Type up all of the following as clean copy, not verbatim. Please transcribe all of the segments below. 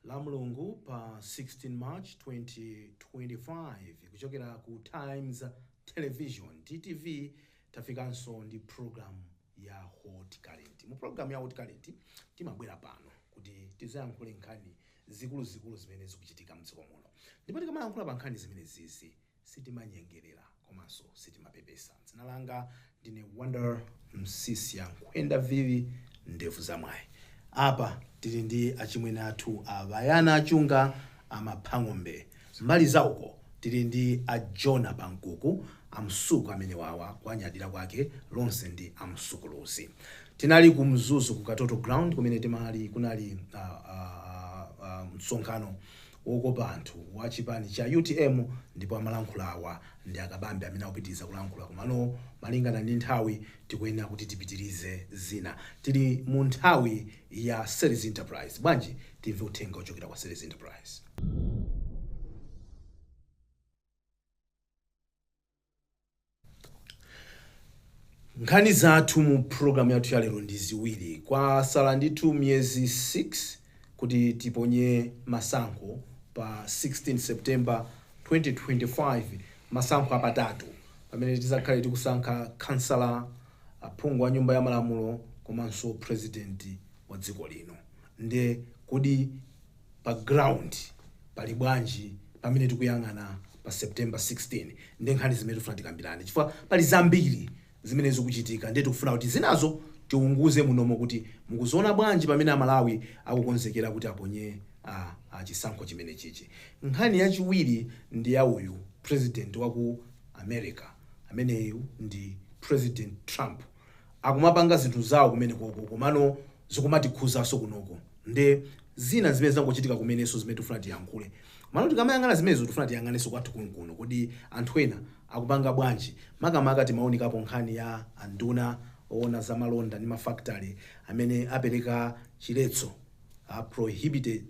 Lamulungu pa 16 March 2025 kuchokera ku Times Television, TTV. Tafikanso ndi program ya Hot Current. Mu program ya Hot Current timabwera pano kuti tizayankhule nkhani zikuluzikulu zimene zikuchitika mdziko muno, ndipo tikamayankhula pa nkhani zimenezizi sitimanyengerera komanso sitimapepesa. Dzina langa ndine Wonder Msisia Nkhwenda, vivi ndevu zamwayi. Apa tili ndi achimwene athu Abayana Achunga Amaphang'ombe. Mbali zauko tili ndi a Jona Pankuku Amsuku, amene wawa kuanyadira kwake lonse ndi Amsukuluzi. Tinali ku Mzuzu, ku Katoto Ground, kumene timali kunali msonkhano wokopa anthu wa chipani cha UTM, ndipo amalankhula awa ndi Akabambe amene akupitiriza kulankhula. Komano malingana ndi nthawi tikuyenera kuti tipitirize zina. Tili mu nthawi ya Series Enterprise. Bwanji timve uthenga ochokera kwa Series Enterprise? Nkhani zathu mu programu yathu ya lero ndi ziwiri. Kwasala ndithu miyezi 6 kuti tiponye masankho pa 16 September 2025, masankho apatatu pamene tizakhale tikusankha kansala, aphungu a Nyumba ya Malamulo komanso president wa dziko lino. Nde kodi pa ground pali bwanji pamene tikuyang'ana pa September 16? Ndi nkhani zimene tikufuna tikambirane, chifukwa pali zambiri zimene zikuchitika, ndiye tikufuna kuti zinazo tiunguze munomo kuti mukuziona bwanji pamene Amalawi akukonzekera kuti aponye chisankho chimene chichi. Nkhani yachiwiri ndi ya uyu president wa ku America, ameneyu ndi President Trump. Akumapanga zinthu zawo kumene koko, komano zikumatikhuzanso kunoko. Nde zina zimene zangochitika kumenenso zimene tifuna tiyankhule. Komano tikamayang'ana zimenezo, tifuna tiyang'anenso kwathu kunkuno, kodi anthu ena akupanga bwanji? Makamaka timaonekapo nkhani ya anduna oona za malonda ndi mafakitale amene apereka chiletso, prohibited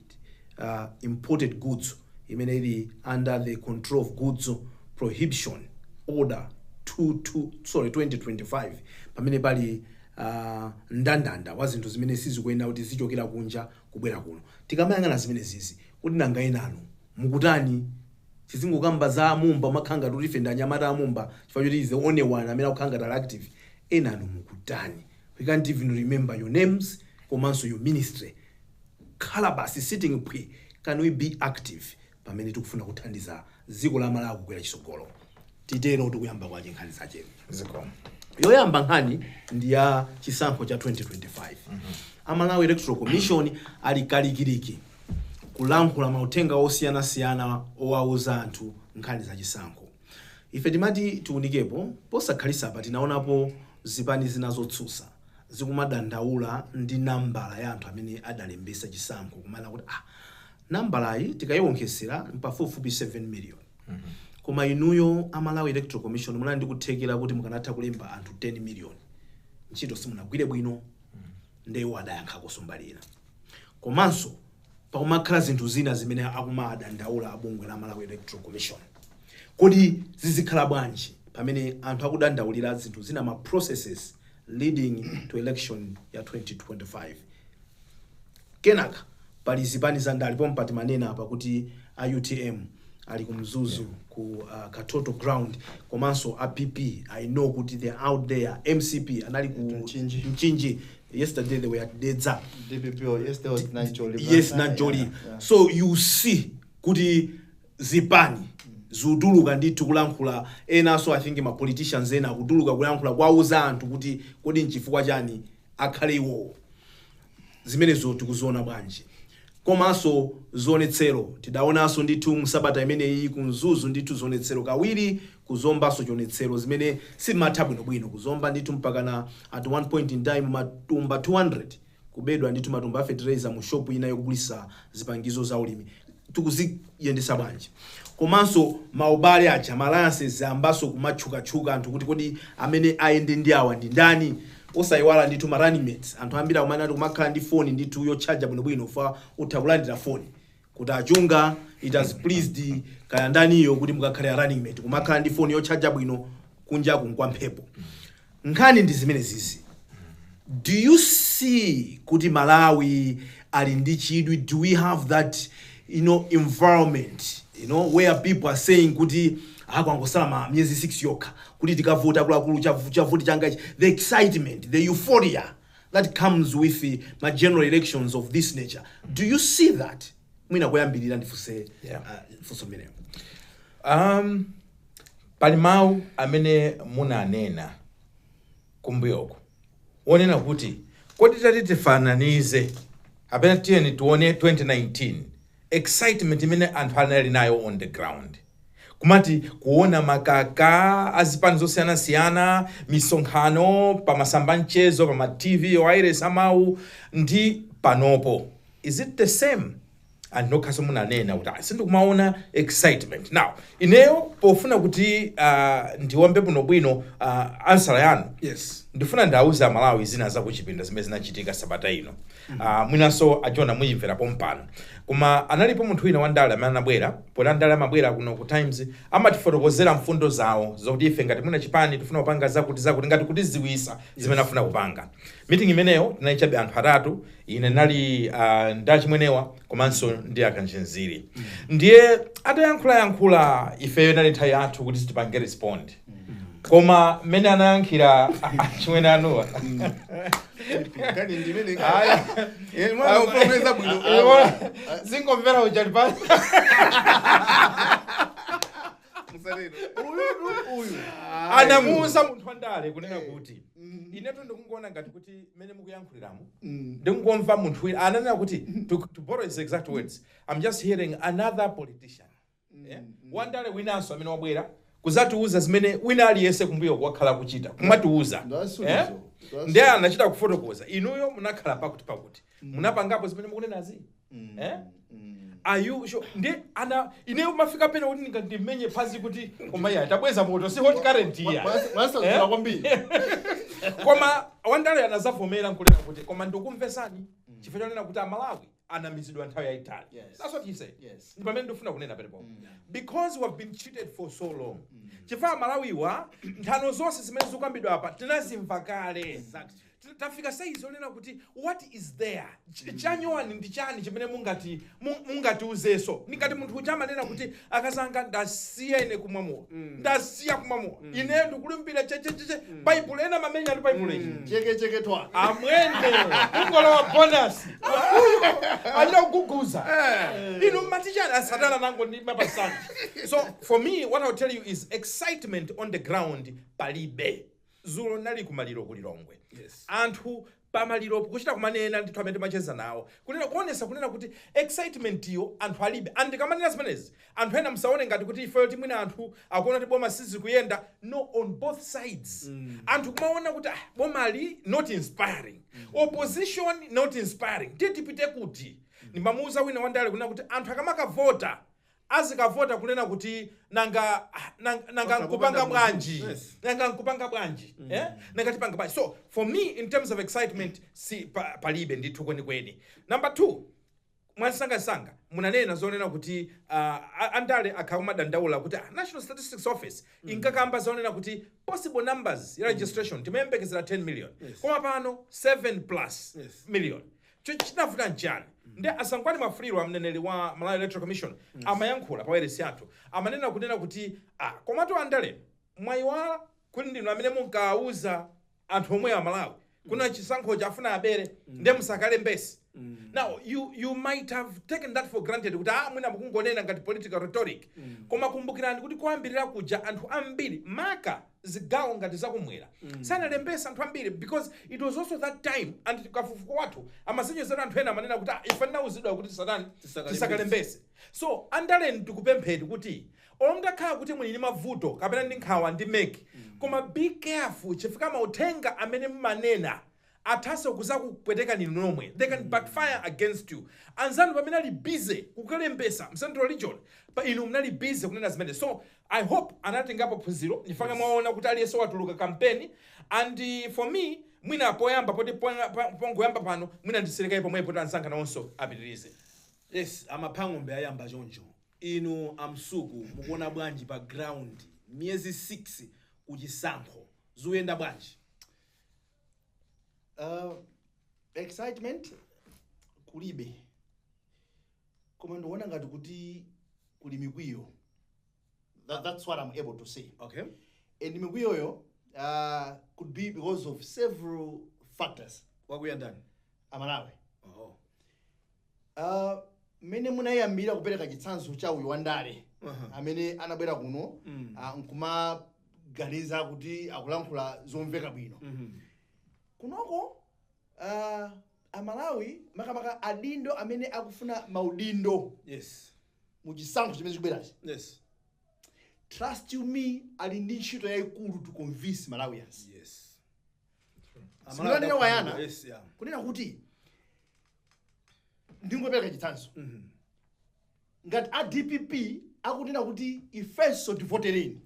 imported goods imene ili under the Control of Goods Prohibition Order 22, sorry, 2025, pamene pali mndandanda wa zinthu zimene sizikuyenera kuti zichokera kunja kubwera kuno. Tikamayang'ana zimenezizi, kuti nanga enanu mukutani? Tizingokamba za Mumba, umakhala ngati kuti ife ndi anyamata a Mumba chifukwa choti is the only one amene akukhala ngati ali active. Enanu mukutani? We can't even remember your names komanso your ministry. Khala basi sitting phwi. Can we be active pamene tikufuna kuthandiza dziko la Malawi kukwera chitsogolo? Titero tikuyamba kwake nkhani zache. Zikomo. Yoyamba nkhani ndi ya chisankho cha 2025. Amalawi Electoral Commission ali kalikiliki kulankhula mauthenga osiyanasiyana owauza anthu nkhani za chisankho. Ife timati tiunikepo, posakhalisa apa tinaonapo zipani zina zotsutsa zikumadandaula ndi nambala ya anthu amene adalembesa chisankho, kumanena kuti nambalayi tikayionkhesera pafupifupi 7 million, koma inuyo a Malawi Electoral Commission munali ndi kuthekera kuti mukanatha kulemba anthu 10 million, ntchito simunagwire bwino. Ndewo adayankhakonso mbali ina. Komanso pakumakhala zinthu zina zimene akumadandaula abungwe la Malawi Electoral Commission. Kodi zizikhala bwanji pamene anthu akudandaulira zinthu zina, ma processes leading to election ya 2025? Kenaka pali zipani za ndale. Pompa timanena apa kuti a UTM ali ku Mzuzu, ku Katoto Ground, komanso a PP, I know kuti they're out there. MCP anali ku Mchinji. Mchinji. Yesterday they were at Dedza. DPP yesterday was Nancholi. Yes, Nancholi. So you see kuti zipani zikutuluka ndithu kulankhula. Enanso, I think ma politicians ena akutuluka kulankhula, kuwauza anthu kuti kodi nchifukwa chani akhale iwowo. Zimenezo tikuziona bwanji? Komanso zionetsero tidaonanso ndithu msabata imeneyi ku Mzuzu ndithu, zionetsero kawiri, kuzombanso chionetsero zimene simatha bwinobwino kuzomba ndithu, mpakana at one point in time matumba 200 kubedwa ndithu, matumba a fertilizer mu shop ina yogulisa zipangizo za ulimi. Tikuziyendesa bwanji? Komanso maubale aja, ma alliances, ambaso kumatchukatchuka anthu kuti kodi amene ayende ndi awa ndi ndani? Osayiwala ndithu ma running mates. Anthu ambiri akumanena kuti kumakhala ndi foni ndithu yotchaja bwinobwino, fa utha kulandira foni kuti Achunga, it has pleased kaya ndaniyo kuti mukakhale a running mate. Kumakhala ndi foni yotchaja bwino, kunjaku nkwamphepo. Nkhani ndi zimene zizi. Do you See kuti Malawi ali ndi chidwi? Do we have that environment where people are saying kuti akwangosala ma miyezi 6 yokha kuti tikavota, akuluakulu, chavoti changachi, the excitement, the euphoria that comes with ma general elections of this nature? Do you see that? Mwina kuyambirira ndifuse funso mmeneyo. Pali mawu amene munanena kumbuyoko wonena kuti kodi tati tifananize apena tiyeni tione 2019, excitement imene anthu anali nayo on the ground, kumati kuona makaka azipani zosiyanasiyana, misonkhano pamasamba mchezo, pama TV, wireless, amawu, ndi panopo, is it the same? And nokhaso munanena kuti, "Ah, sindikumaona excitement." Now ineyo pofuna kuti ndiwambe bwinobwino answer yanu, ndifuna ndauze Amalawi zina zakuchipinda zimene zinachitika sabata ino. Mwinanso ajona muyimvera pompano, koma analipo munthu wina wandale amene anabwera poti andale amabwera kuno ku Times, amatifotokozera mfundo zawo zokuti ife ngati mwina chipani tifuna kupanga zakuti zakuti, ngati kutiziwisa zimene afuna kupanga. Meeting imeneyo tinali chabe anthu atatu, ine nali ndachimwenewa komanso ndi aKanjenziri. Ndiye atayankhulayankhula, ifeyo inali nthawi yathu kuti tipange respond, koma mmene anayankhira achimwene anuwa, Kani ndimene Aya. Mwana uprogresa bwino. Zingomvera uchali pa Musatero. Uyu Anamuuza munthu wandale kunena kuti inetu ndikungoona ngati kuti mmene mukuyankhuliramu ndikungomva munthu wina ananena kuti, to borrow his exact words, "I'm just hearing another politician." Yeah? Wandale winanso amene wabwera kuzatiuza zimene wina aliyense kumbuyo kwakhala kuchita kumatiuza. Ndasulizo. Eh? Ndasulizo. Ndiye anachita kufotokoza, inuyo munakhala pakuti pakuti munapangapo zimene mukunenazi, eh? Are you sure? Ndi ana ineyo mafika pena kuti ndingandimenye phazi kuti koma iya tabweza moto, si hot current iya. Mwasazula Eh? kwambiri. Koma wandale anazavomera nkunena kuti koma ndikumvesani chifukwa chonena kuti Amalawi anamizidwa nthawi yayitali. That's what he said. Ndi pamene ndifuna kunena penepo, because we have been cheated for so long, chifukwa Amalawiwa nthano zonse zimene zikukambidwa apa tinazimva kale. Tafika saizi onena kuti what is there? Chanyowani ndi chani chimene mungatiuzenso? Ndingati munthu uja amanena kuti akazanga ndasiya ine kumwamuwa, ndasiya kumwamuwa, ine ndikulumbira chechecheche Baibulo, ena mamenya ndi Baibulo ichi. Cheke cheke twa. Amwene kungolowa bonus uyo achita kuguguza inu matichani asatana nango ndi mapasani. So for me, what I'll tell you is excitement on the ground palibe. Zulo nali kumaliro kuLilongwe. Anthu pamaliro kuchita kumanena ndithu amene timacheza nawo kunena kuonesa kunena kuti excitement iyo anthu alibe. And ndikamanena zimenezi, anthu ena musaone ngati kuti ifeyo timwina anthu akuona kuti boma sizikuyenda. No, on both sides anthu kumaona kuti ah, bomali not inspiring, opposition not inspiring, tiye tipite kuti. Ndimamuuza wina wandale kunena kuti anthu akamakavota azikavota kunena kuti nanga ah, nanga nkupanga bwanji? Nanga nkupanga bwanji? Eh? Nanga tipanga bwanji? So for me, in terms of excitement, si palibe ndithu kwenikweni. Number two, mwansangasanga munanena zonena kuti andale akhala kumadandaula kuti National Statistics Office inkakamba zonena kuti possible numbers ya registration timayembekezera 10 million, koma pano 7 plus million. Chinavuta nchani? Ndi aSangwani Mwafulirwa, mneneri wa Malawi Electoral Commission, amayankhula pa wailesi yathu, amanena kunena kuti komatu andale mwayiwala kuti ndinu amene munkawuza anthu omwe Amalawi kuna chisankho chafuna abere, ndiye musakalembese. Now you might have taken that for granted kuti mwina mukungonena ngati political rhetoric, koma kumbukirani kuti kuyambirira kuja anthu ambiri, maka zigawo ngati zakumwera, sanalembesa anthu ambiri because it was also that time. And kafukufuku wathu amasenyezera anthu ena amanena kuti ife tinawuzidwa kuti satani Tisakalembese. Tisakalembese. So andaleni tikupempheni kuti olomtakhala kuti muli ndi mavuto kapena ndi nkhawa ndi MEC, koma be careful, chifukwa mauthenga amene mmanena athanso kuzakupweteka ninu nomwe. They can backfire against you. Anzanu pamene ali busy kukalembesa Central Region, pa inu munali busy kunena zimene. So I hope anatengapo phunziro ndifake mwaona kuti aliyense watuluka kampeni. And for me, mwina poyamba poti pongoyamba pano, mwina ndisirekaye pomwepo kuti anzanga nawonso apitirize. Yes, amaphang'ombe ayamba choncho. Inu amsuku, mukuona bwanji pa ground miyezi 6 kuchisankho, zikuyenda bwanji? Excitement kulibe, koma ndikuona ngati kuti kuli mikwiyo. That's what I'm able to say. And mikwiyoyo could be because of several factors. Wakwiya ndani? Amalawi. Oh. Mmene munayambira kupereka chitsanzo cha uyu wandale amene anabwera kuno nkumaganiza kuti akulankhula zomveka bwino kunoko, Amalawi, makamaka adindo amene akufuna maudindo muchisankho chimene chikubwerachi, trust you me, ali ndi ntchito yayikulu to convince Malawians. Simulanena wayana kunena kuti, ndingopereka chitsanzo, ngati a DPP akunena kuti ifenso tivotereni,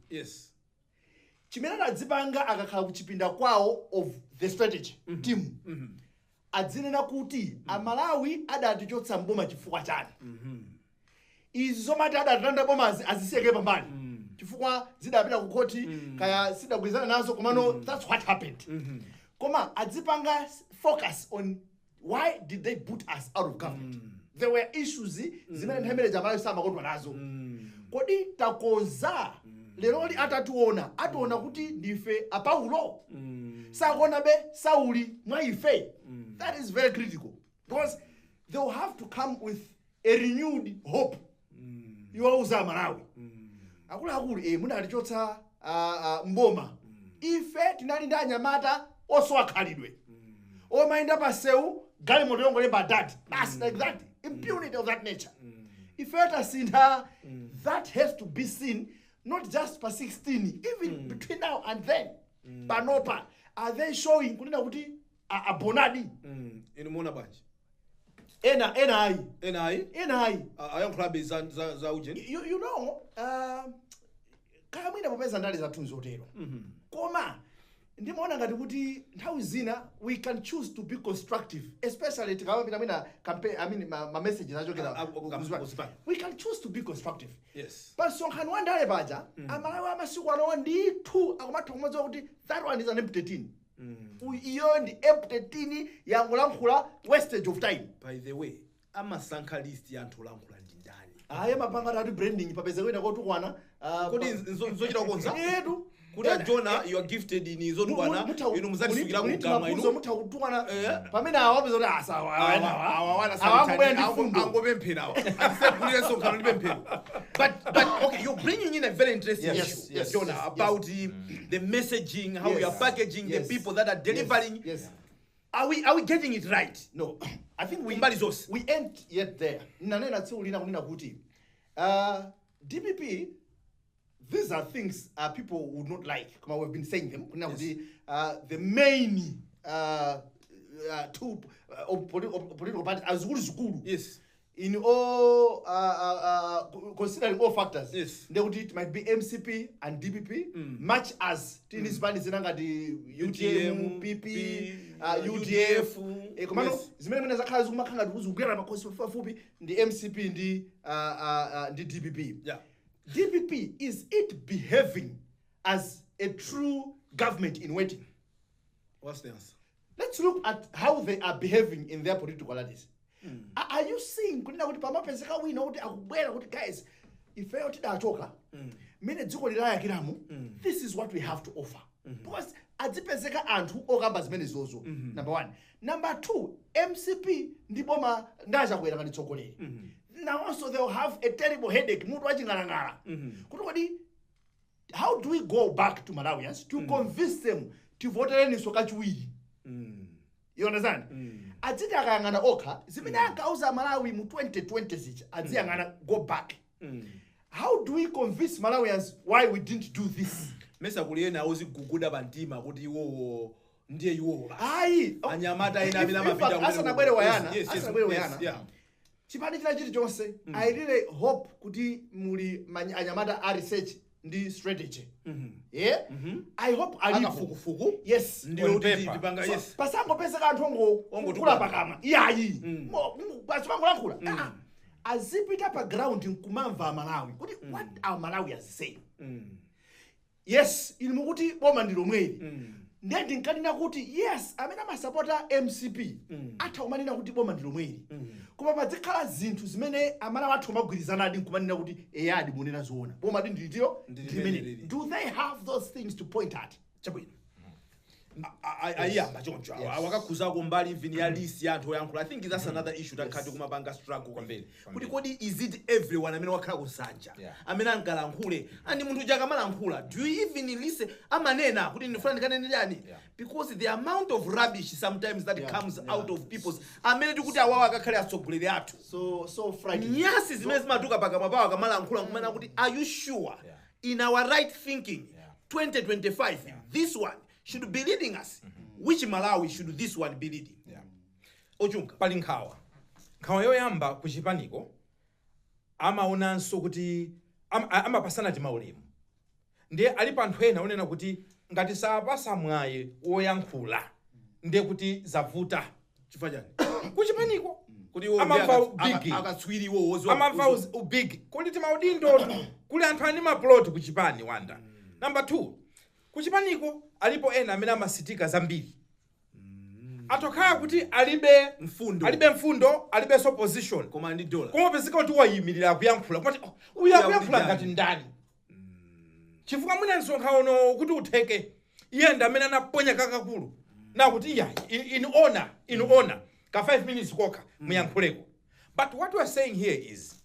chimene adadzipanga akakhala kuchipinda kwawo of the strategy team, adzinena kuti Amalawi adatichotsa mboma chifukwa chani? Izi zomati adatilanda bomazi azisiyeke pambali, chifukwa zidapita ku khoti, kaya sidagwirizana nazo, komano that's what happened. Koma adzipanga focus on why did they put us out of government. There were issues zimene nthawi imene Amalawi samakondwa nazo. Kodi takonza? Leroli atationa, ationa kuti ndife Apaulo? Sakuonabe Sauli mwa ife? That is very critical because they will have to come with a renewed hope yowauza Amalawi, akuluakulu, munatichotsa mboma, ife tinali ndi anyamata osowa khalidwe omayenda pasewu galimoto yongolemba dati basi, like that, impunity of that nature. Ife tasintha. That has to be seen not just pa 16, even between now and then. Panopa are they showing kunena kuti abonadi? Inu muona bwanji? Ena, ena ayi. Ena ayi. Ena ayi. Ayankhulabe za ujeni. Kaya mwina popeza ndale zathu nzotero, koma ndimaona ngati kuti nthawi zina we can choose to be constructive, especially tikamapita mwina campaign, I mean, ma messages achokera kuzipani. We can choose to be constructive. Pa msonkhano wa ndale paja, Amalawi amasiku anowa ndithu akumatha kumadziwa kuti that one is an empty tin. Iyo ndi empty tin, yangolankhula, wastage of time. By the way, amasankha list ya anthu olankhula ndi ndani? Aye, mapanga ati branding, papeza kwina kotukwana. Kodi nzochita kukonza Etu. Kuti ajona, you are gifted in zotukwana, inu muzandisukira kugamwa inu. Mutha kutukwana pamene awa wapeza kuti asawa Awa awangobwera ndi fundo. Angopemphera awa, atisegulire sonkhano ndi pemphero. But okay, you're bringing in a very interesting issue, Jonah, about the messaging, how we are packaging the people that are delivering. Are we getting it right? No, I think we Kumbali zonse. we ain't yet there. Nanena tsiku lina kunena kuti DPP, these are things people would not like, koma we've been saying them, kunena kuti the main two of political parties azikulu zikulu in all considering all factors, ndekuti it might be MCP and DPP, much as tini zipani zina ngati UTM, PP, UDF. UDF, Komano zimene mwene zakhala zikumakhala ngati kuzigwira makhosi pafupi ndi MCP ndi DPP. DPP, is it behaving as a true government in waiting? What's the answer? Let's look at how they are behaving in their political rallies. Are you seeing kunena kuti pamapezeka wina kuti akubwera kuti, "Guys, ifeyo tidachoka mmene dziko lilayakiramo, this is what we have to offer"? Because adzipezeka anthu okamba zimene zozo, number one. Number two, MCP ndi boma ndachakwera ngati tsogoleri, now also they will have a terrible headache, mutu waching'alang'ala, kuti kodi how do we go back to Malawians to convince them tivotereninso kachiwiri? You understand? Adziti akayang'ana okha zimene ankauza Malawi mu 2020 zija, adziyang'ana, go back, how do we convince Malawians why we didn't do this? Mesa kuli ena oziguguda pamtima kuti iwowo ndiye iwowo basi. Ayi. Anyamata ena amene In amapita fact, kumene asanabwere wayana, asanabwere wayana, chipani china chilichonse, I really hope kuti muli anyamata a research ndi strategy. Yeah, I hope alipo. Akafukufuku. Yes. Ndiyo On kuti paper. tipanga. So, pasangopezeka anthu Ongotukwana. ongokula pakamwa iyayi, pasipangolankhula. Azipita pa ground nkumamva Amalawi kuti what are Malawians saying. Yes, ili mukuti boma ndi lomweli. Ndiye ndinkanena kuti yes, amene amasapota MCP atha kumanena kuti boma ndi lomweli, koma pazikhala zinthu zimene amalawi athu amagwirizanadi nkumanena kuti eyadi, munena zoona, boma ndi ndilitiro. Ndi ndimene limene. Do they have those things to point at? Chabwino, ayiyamba choncho. Awakakhuzako mbali even ya list ya anthu oyankhula. I think that's another issue takhati kumapanga struggle kwambiri, kuti kodi is it everyone amene wakhala kusanja amene angalankhule? And munthu uja akamalankhula, do you even listen? Amanena kuti ndifuna ndikanene chani? Because the amount of rubbish sometimes that comes out of people's amene tikuti awawa akakhale atsogoleri athu, So frightening. Nyasi zimene zimatuka pakamwa pawo akamalankhula, nkumana kuti, are you sure in our right thinking, 2025, this one should be leading us? Which Malawi should this one be leading? Ochunga. Pali nkhawa. Nkhawa yoyamba, kuchipaniko amaonanso kuti amapasana timaulemu, ndiye alipo anthu ena onena kuti ngati sapasa mwayi woyankhula, ndiye kuti zavuta. Chifukwa chani? Kuchipaniko kuti iwo amamva ndi ubigi. Akatswiri iwo Amamva ubigi kuli timaudindo, kuli anthu ani maplot kuchipani wanda. Number 2, kuchipaniko alipo ena amene amasitika zambiri, atokhala kuti alibe mfundo. Alibe mfundo, alibenso position, koma ndi dola. Koma pezeka kuti wayimirira akuyankhula, kumati, oh, uyu akuyankhula ndani? Ngati ndani? Chifukwa mwina msonkhano kuti utheke, iye ndi amene anaponya kakakulu nakuti iya, in honor ka 5 minutes kokha muyankhuleko. But what we are saying here is,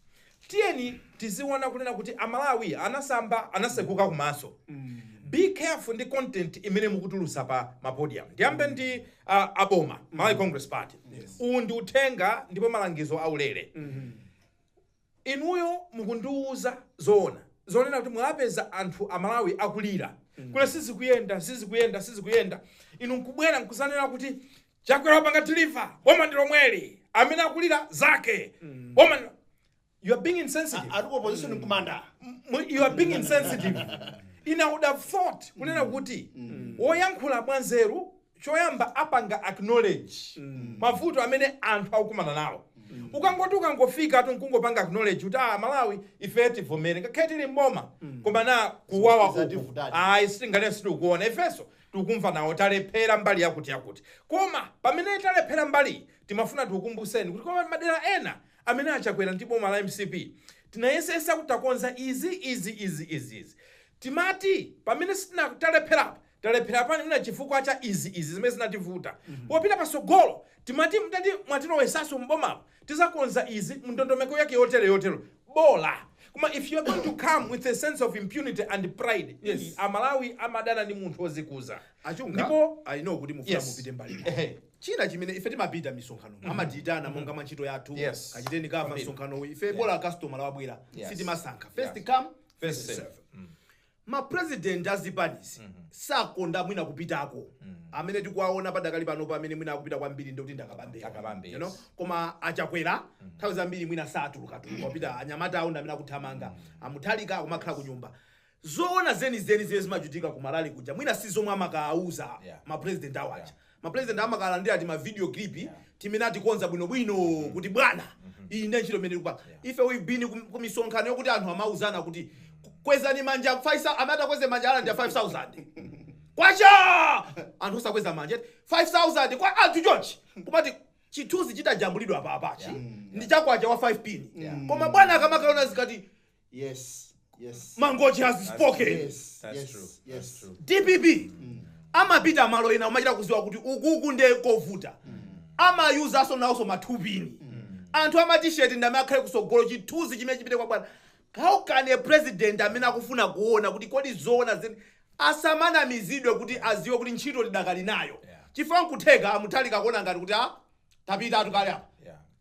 tiyeni tiziona kunena kuti Amalawi anasamba, anasekuka kumaso. Be careful ndi content imene mukutulusa pa mapodium. Ndiyambe ndi aboma, Malawi Congress Party. Uwu ndi uthenga ndipo malangizo aulere. Inuyo mukundiuza zoona zonena kuti mwapeza anthu Amalawi akulira kule, sizikuyenda, sizikuyenda, sizikuyenda. Inu nkubwera nkusanena kuti Chakwera wapanga deliver, boma ndi lomweli, amene akulira zake, boma you are being insensitive. Ati ku opposition nkumanda. You are being insensitive. Ine would have thought kunena kuti woyankhula mwanzeru choyamba apanga acknowledge mavuto amene anthu akukumana nawo. Ukangoti ukangofika tu nkungopanga acknowledge kuti, ah, Malawi, ife tivomere ngakhale tili mboma, koma na kuwawa uku Zativutadi. Ayi, sitingane, sitikuona, ifenso tikukumva nawo, talephera mbali yakuti yakuti. Koma pamene talephera mbali, timafuna tikukumbuseni kuti koma madera ena amene achakwera ndi boma la MCP tinayesesa kuti takonza izi, izi, izi, izi, izi. Timati pamene sitinatalepherapo, talephera pani muna chifukwa cha izi, izi zimene zinativuta. Popita pasogolo, timati mtati mwatilowesaso mbomapo, tizakonza izi mndondomeko yake yotere yotero, bola. Koma if you are going to come with a sense of impunity and pride, Amalawi amadana ndi munthu wozikuza. Achunga, Ndipo I know kuti mufuna mupite mbali. China chimene ife timapita misonkhano, amatiyitana monga mwa ntchito yathu, kachiteni kava msonkhano. Ife bola customer lawabwera, sitimasankha, first come, first serve. Mapresident azipanisi sakonda mwina kupitako. Amene tikuwaona padakali pano, pamene mwina akupita kwambiri ndikuti ndakabambe. Akabambe, You know? Koma achakwera nthawi zambiri mwina satulukatuluka, wapita anyamata awo ndi amene akuthamanga. Amuthalika akumakhala ku nyumba. Zoona zenizeni zimene zimachitika ku ma rally kuja mwina si zomwe amakauza mapresident awo aja. Mapresident amakalandira ti ma video clip timene atikonza bwinobwino kuti bwana, iyi ndiye ntchito imene tikupanga. Ife we've been ku misonkhano yokuti anthu amauzana kuti kwezani manja 5, amene atakweze manja alandira 5000 kwacha. Anthu osakweza manja, 5000 kwa anthu chonchi, kumati chithunzi chitajambulidwa apa apachi ndi chakwacha wa 5 pin. Koma bwana akamakaona zikati Mangochi has spoken. That's true. That's true. DPP amapita malo ena, umachita kuziwa kuti ukuku ndiye kovuta. Amayuzanso nawonso mathupini, anthu amatisheti ndi amene akhale kusogolo, chithunzi chimene chipite kwa bwana. How can a president amene akufuna kuona kuti kodi zoona zeni asamanamizidwe kuti aziwe kuti ntchito lidakali nayo? Chifukwa nkutheka amuthalika kuona ngati kuti a tapita atu kale apa.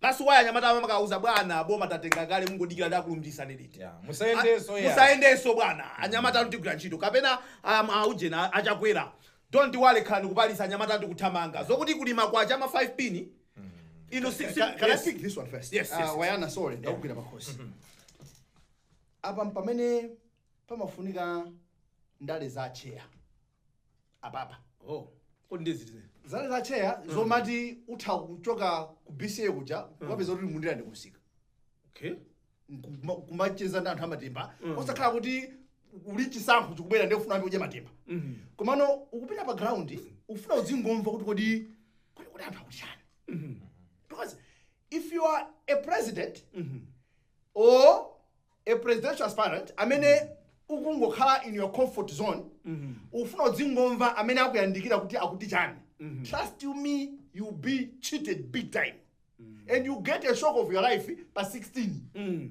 That's why anyamata amakauza bwana, boma tatenga kale, mungodikira ndakulumbirisani liti. Musayendenso, yeah. Musayendenso bwana, anyamata anu tigwira ntchito. Kapena aujena achakwera, don't worry, khalani kupalisa, anyamata tikuthamanga zokuti kulima kwacha ama 5 pin ino Can I pick this one first? Yes, yes. Wayana, sorry, ndakugwira pakhosi. Apa pamene pamafunika ndale za chair. Apapa. Oh, kodi ndiziti? Ndale za chair zomati utha kuchoka ku BCA kuja ukapeza kuti mundira ndikusika. Kumacheza ndi anthu amatemba. Osakhala kuti uli chisankho chikubwera ndiye ufuna kudya matemba. Komano ukupita pa ground ufuna uzingomva kuti kodi kuti anthu akuti chani. Because if you are a president or a presidential aspirant amene ukungokhala in your comfort zone, ufuna uzingomva amene akuyandikira kuti akuti chani. Trust you me, you'll be cheated big time. And you get a shock of your life pa 16.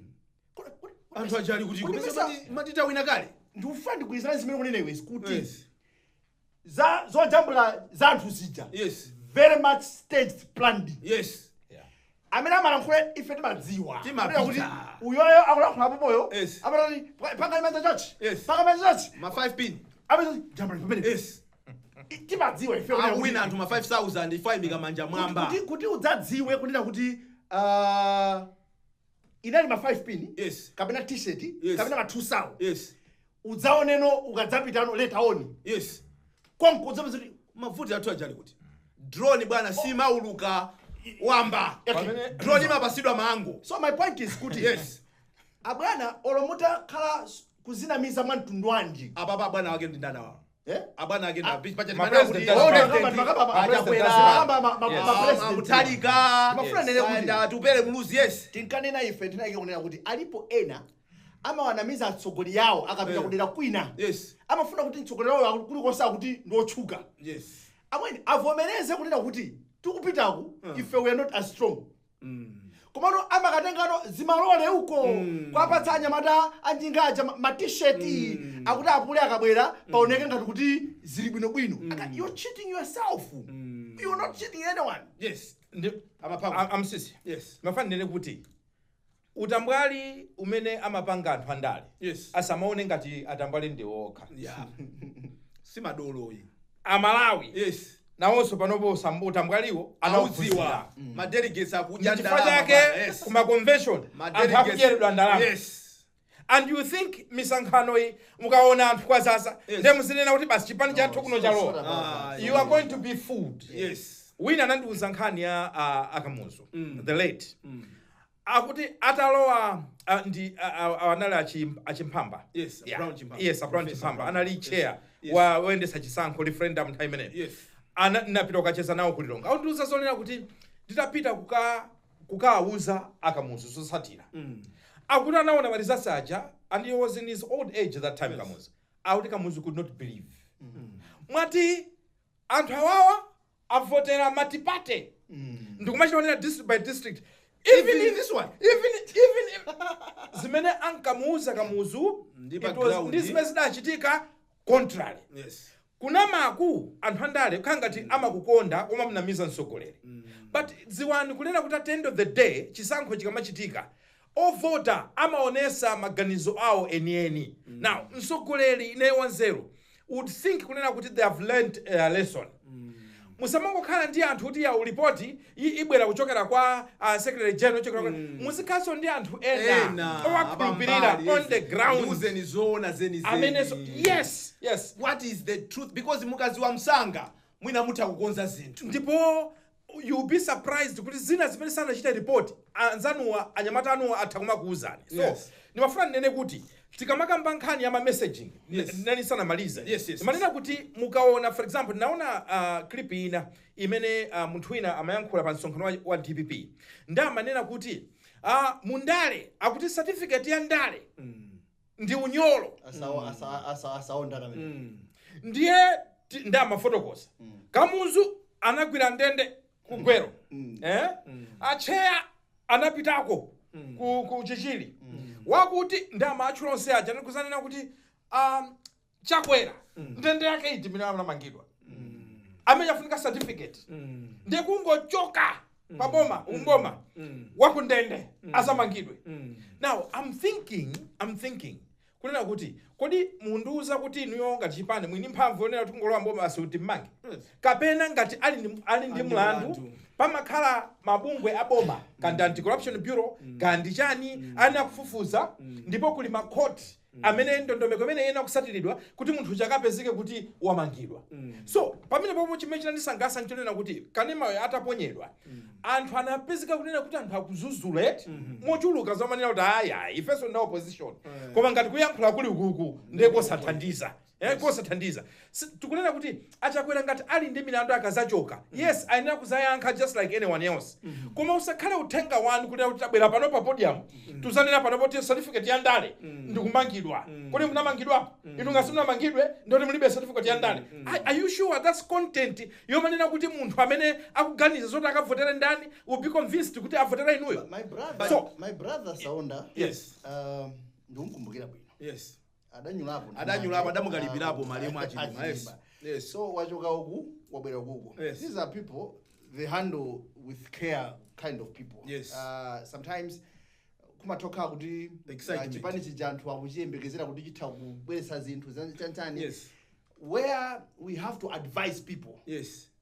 Anthu ajali kuti kupesa matita wina kale. Ndikufuna ndikuyizana zimene kunena iwe kuti Yes. za zojambula za anthu zija. Yes. Very much staged, planned. Yes. Yeah. Amene amalankhula ife timadziwa. Timapita. Kuti uyoyo akulankhula popoyo. Yes. Amatati panga manja church. Yes. Panga manja church. Ma 5 pin. Amene jambula pamene. Yes. Timadziwa ife kunena kuti- Awina anthu ma 5000 ifo ayimika manja mwamba. Kuti udzadziwe kunena kuti inali ma 5 pin. Yes. Kapena t-shirt, Yes. kapena ma 2 saw. Yes. Udzaoneno ukadzapitano later on. Yes. Konko udzapeza kuti Mavuti athu ajali kuti drone bwana simauluka wamba. Okay. Drone imapasidwa mango. So my point is kuti Yes. abwana olomuta khala kuzinamiza mwa mtundu wanji. Apapa abwana wake ndi ndana wawo. Eh? Abwana wake ndi pacha Ma timana kuti president Mutalika. Mafuna nene kuti- Atupele Muluzi. Yes. Tinkanena ife tinayike kunena kuti alipo ena amawanamiza atsogoleri awo akapita kudera kwina. Yes. Amafuna kuti mtsogoleri wawo kulikonse kuti ndi otchuka. Yes. Amweni avomereze kunena kuti tikupitaku ife we are not as strong. Komano amakatengano zimalole uko kwapatsa anyamata anjingaja ma t-shirt akuti apule akabwera paoneke ngati kuti zili bwinobwino. You're cheating yourself. You're not cheating anyone. Yes. Amapanga. Amsisi. Yes. Mafanire kuti utambwali umene amapanga anthu andale. Yes. Asamaone ngati atambwali ndi okha. Yeah. Simadoloyi. Amalawi. Yes. Nawonso panopo utambwaliwo Anaudziwa. Ma delegates akudya Chifukwa ndalama. chake Yes. kuma convention Ma anthu delegates. akudyeredwa ndalama. Yes. And you think misankhano iyi mukaona anthu kwazaza Yes. ndiye muzinena kuti basi chipani chathu kuno chalowa. You are going to be fooled. Yes. Wina anandiuza nkhani ya Akamuzu, the late. Akuti atalowa ndi anali achimphamba. Yes, Yeah. Brown Chimphamba. Yes, Brown Professor Chimphamba. Brown. Anali chair Yes. wa woyendetsa chisankho referendum nthawi imeneyo. Yes. Napita kukacheza nawo kulilonga. Akundiuza zonena kuti nditapita kukawuza Akamuzu zotsatira. Akuti anaona malizasi aja and he was in his old age that time. Yes. Kamuzu. Akuti Kamuzu could not believe. Mwati anthu awawa avotera matipate. Ndikumachionera district by district. Even Even this one. Even if zimene ankamuuza Kamuzu Ndi pa it was ground. ndi zimene zidachitika contrary. Yes. Kunamaku anthu andale kukhala ngati amakukonda koma mnamiza mtsogoleri. But dziwani kunena kuti at the end of the day chisankho chikamachitika ovota amaonesa maganizo awo enieni. Now mtsogoleri ineyo wanzeru would think kunena kuti they have learned a lesson. Musamangokhala ndi anthu kuti ya ulipoti ibwera kuchokera kwa secretary general kuchokera kwa muzikhalanso ndi anthu ena owakhulupirira on the ground. Uzeni zoona zeni zeni. Amenenso yes, yes. What is the truth? Because mukaziwa msanga mwina mutha kukonza zinthu. Ndipo you'll be surprised kuti zina zimene sanachita report anzanuwa anyamata anuwa atha kumakuuzani. So Yes. ndimafuna ndinene kuti tikamakamba nkhani ya ma messaging Yes. nani sanamalize. Yes. Ndimanena kuti mukaona for example ndinaona clip ina imene munthu wina amayankhula pa msonkhano wa DPP. Ndi amanena kuti mundale akuti certificate ya ndale ndi unyolo. Asaonda amene. Ndiye ndi amafotokoza. Kamuzu anagwira ndende kugwero. Acheya anapitako ku Chichili. Wakuti ndi amatchula onse aja ndikuzanena kuti Chakwera ndende yake iti imene anamangidwa. Amene afunika certificate. Ndiye kungochoka paboma umboma wakundende asamangidwe. Now I'm thinking kunena kuti kodi mundiuza kuti inuyo ngati chipani mwini mphamvu yonena kuti kungolowa mboma basi kuti mmange. Yes. Kapena ngati ali ndi mlandu Pamakhala mabungwe aboma, kandi Anti-Corruption Bureau, kandi chani, ana kufufuza, ndipo kuli makhoti amene ndondomeko imene ena kusatiridwa kuti munthu chakapezeke kuti wamangidwa. So pamene pomwe chimene chinandisangalatsa nchonena kuti kanemayo ataponyedwa, anthu anapezeka kunena kuti anthu akuzuzula eti mochuluka, zomanena kuti aya, ifenso nda opposition, koma ngati kuyankhula kuli ukuku ndiye kosathandiza. Kosathandiza. Tikunena kuti Achakwera ngati ali ndi milandu akazachoka, yes, ayenera kuzayankha just like anyone else, koma usakhale uthenga wanu kuti tabwera pano pa podium, tuzanena pano poti certificate ya ndale ndikumangidwa. Kodi munamangidwapo inu? Ngati simunamangidwe, ndoti mulibe certificate ya ndale. Are you sure that's content yomanena kuti munthu amene akuganiza zoti akavotere ndani will be convinced kuti avotere inuyo? My brother, my brother Saonda, ndikumkumbukira bwino. Adanyulapo. Adanyulapo, adamukalipirapo malemu Achilima. Yes. So wachoka uku, wabwera kuku. These are people they handle with care kind of people. Sometimes kumatokha kuti The excitement. Chipani chija anthu akuchiyembekezera kuti chitha kubweretsa zinthu chanchani, where we have to advise people,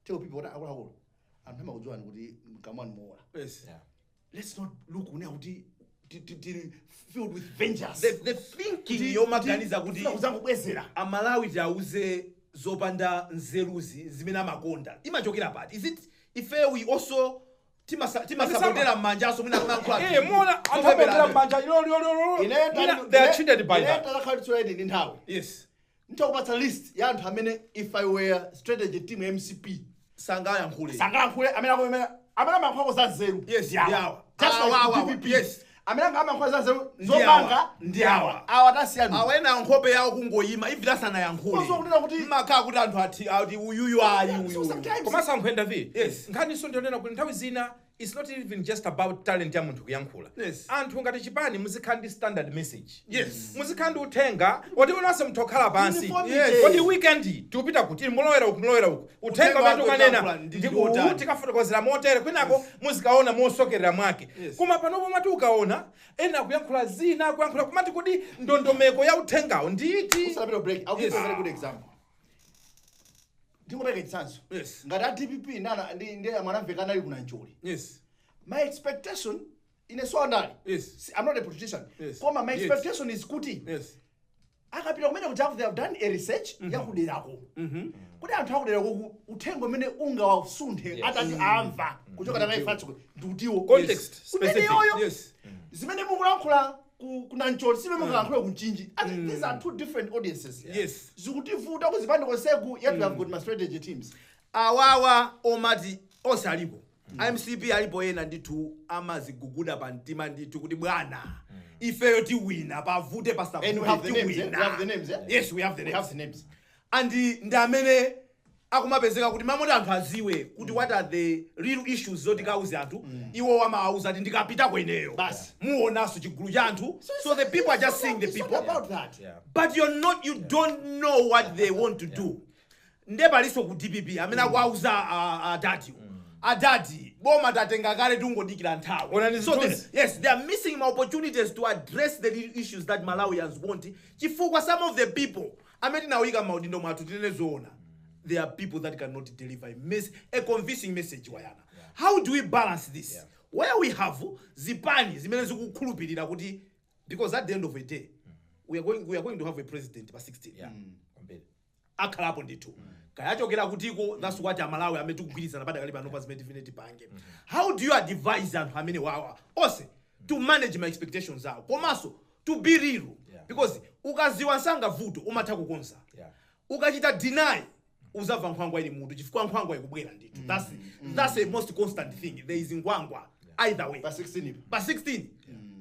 tell people kuti akuluakulu, anthu amakudziwani kuti mkamwani mola. Let's not look kunena kuti tili filled with vengeance. The thinking yomaganiza kuti kuzangobwezera. Amalawi tiauze zopanda nzeruzi zimene amakonda imachokera pati? Is it ife we also timasapotera m'manjaso mwina kumankhula? Muona anthu amapotera m'manja ilo ilo ilo. Mwina they are cheated by that. Ine ndi nthawi ntakupatsa list ya anthu amene if I were strategy team MCP sangayankhule. Sangayankhule. Amene akumene amene amayankhulako za nzeru Yes, ndi awa. ndi awa. Just like Awa, awa, DPP. Amene amayankhula za nzeru Ndi zopanga awa. ndi awa. Awa tasiyanu. Awa ena nkhope yawo kungoyima even asanayankhule, Kozo kunena kuti mmakhala kuti anthu ati uyuyu ayi So uyu. sometimes Komanso ankhwenda vi nkhaniso ndionena kuti nthawi zina it's not even just about talent ya munthu kuyankhula. Anthu ngati chipani muzikhala ndi standard message, muzikhala ndi uthenga oti unonse muthu okhala pansi. Uniformity. Kodi weekend tikupita kuti? Mulowera uku, mulowera uku, uthenga Uthenga umene wake tikanena utayankhula ndi ndi otani. uwu, tikafotokozera motere, kwinako muzikaona mosokerera mwake. Koma panopo mati ukaona ena akuyankhula zina, akuyankhula kumati kodi ndondomeko ya uthengawo nditi? Usanapita break, I'll give you a very good example. Ndingopereka chitsanzo. Ngati a DPP nana ndi mwanamveka ali kuna Njoli, my expectation, ine so andali, I'm not a politician, koma my expectation is kuti akapita kumene kuti they have done a research yakuderako, kuti anthu akuderako uthenga umene ungawasunthe atati amva kuchoka takaifatso ndikutiwo Context kumene specific. yoyo zimene mukulankhula kuna Ncholi simene mukulankhula ku Mchinji. I think these are two different audiences. Zikutivuta kuzipande konseku, yet we have got my strategy teams. Awawa omati onse alipo, MCP alipo ena ndithu amaziguguda pa mtima ndithu kuti bwana, ifeyo tiwina, pavute And we have the names, eh? tiwina. We have the names, eh? Yes, we have the We names. have the names. And ndi amene akumapezeka kuti mamoti anthu aziwe kuti what are the real issues zoti kauze anthu, iwo wamawauza ati ndikapita kweneyo Basi. muonanso chigulu cha anthu. So the people are just seeing the It's not people, about that. But you're not, you don't know what they want to do. Nde palinso ku DPP amene akuauza adati, adati boma tatenga kale, tungodikira nthawi. Onani So zithunzi. yes, they are missing opportunities to address the real issues that Malawians want, chifukwa some of the people amene tinawuyika m'maudindo mwathu, tinene zoona, there are people that cannot deliver a convincing message. Wayana, how do we balance this where we have zipani zimene zikukhulupirira kuti, because at the end of the day we are going to have a president pa 16? Yeah. Kwambiri. Akhalapo ndithu kayachokera kutiko. That's what Amalawi amene tikugwirizana padakali pano pa zimene tifune tipange. How do you advise anthu amene wawa onse to manage my expectations awo, komanso to be real? Because ukaziwa nsanga vuto umatha kukonza. Ukachita deny uzamva nkhwangwa ili mutu, chifukwa nkhwangwa ikubwera ndithu. That's a most constant thing. There is nkhwangwa either way. Pa 16 ipo. Pa 16,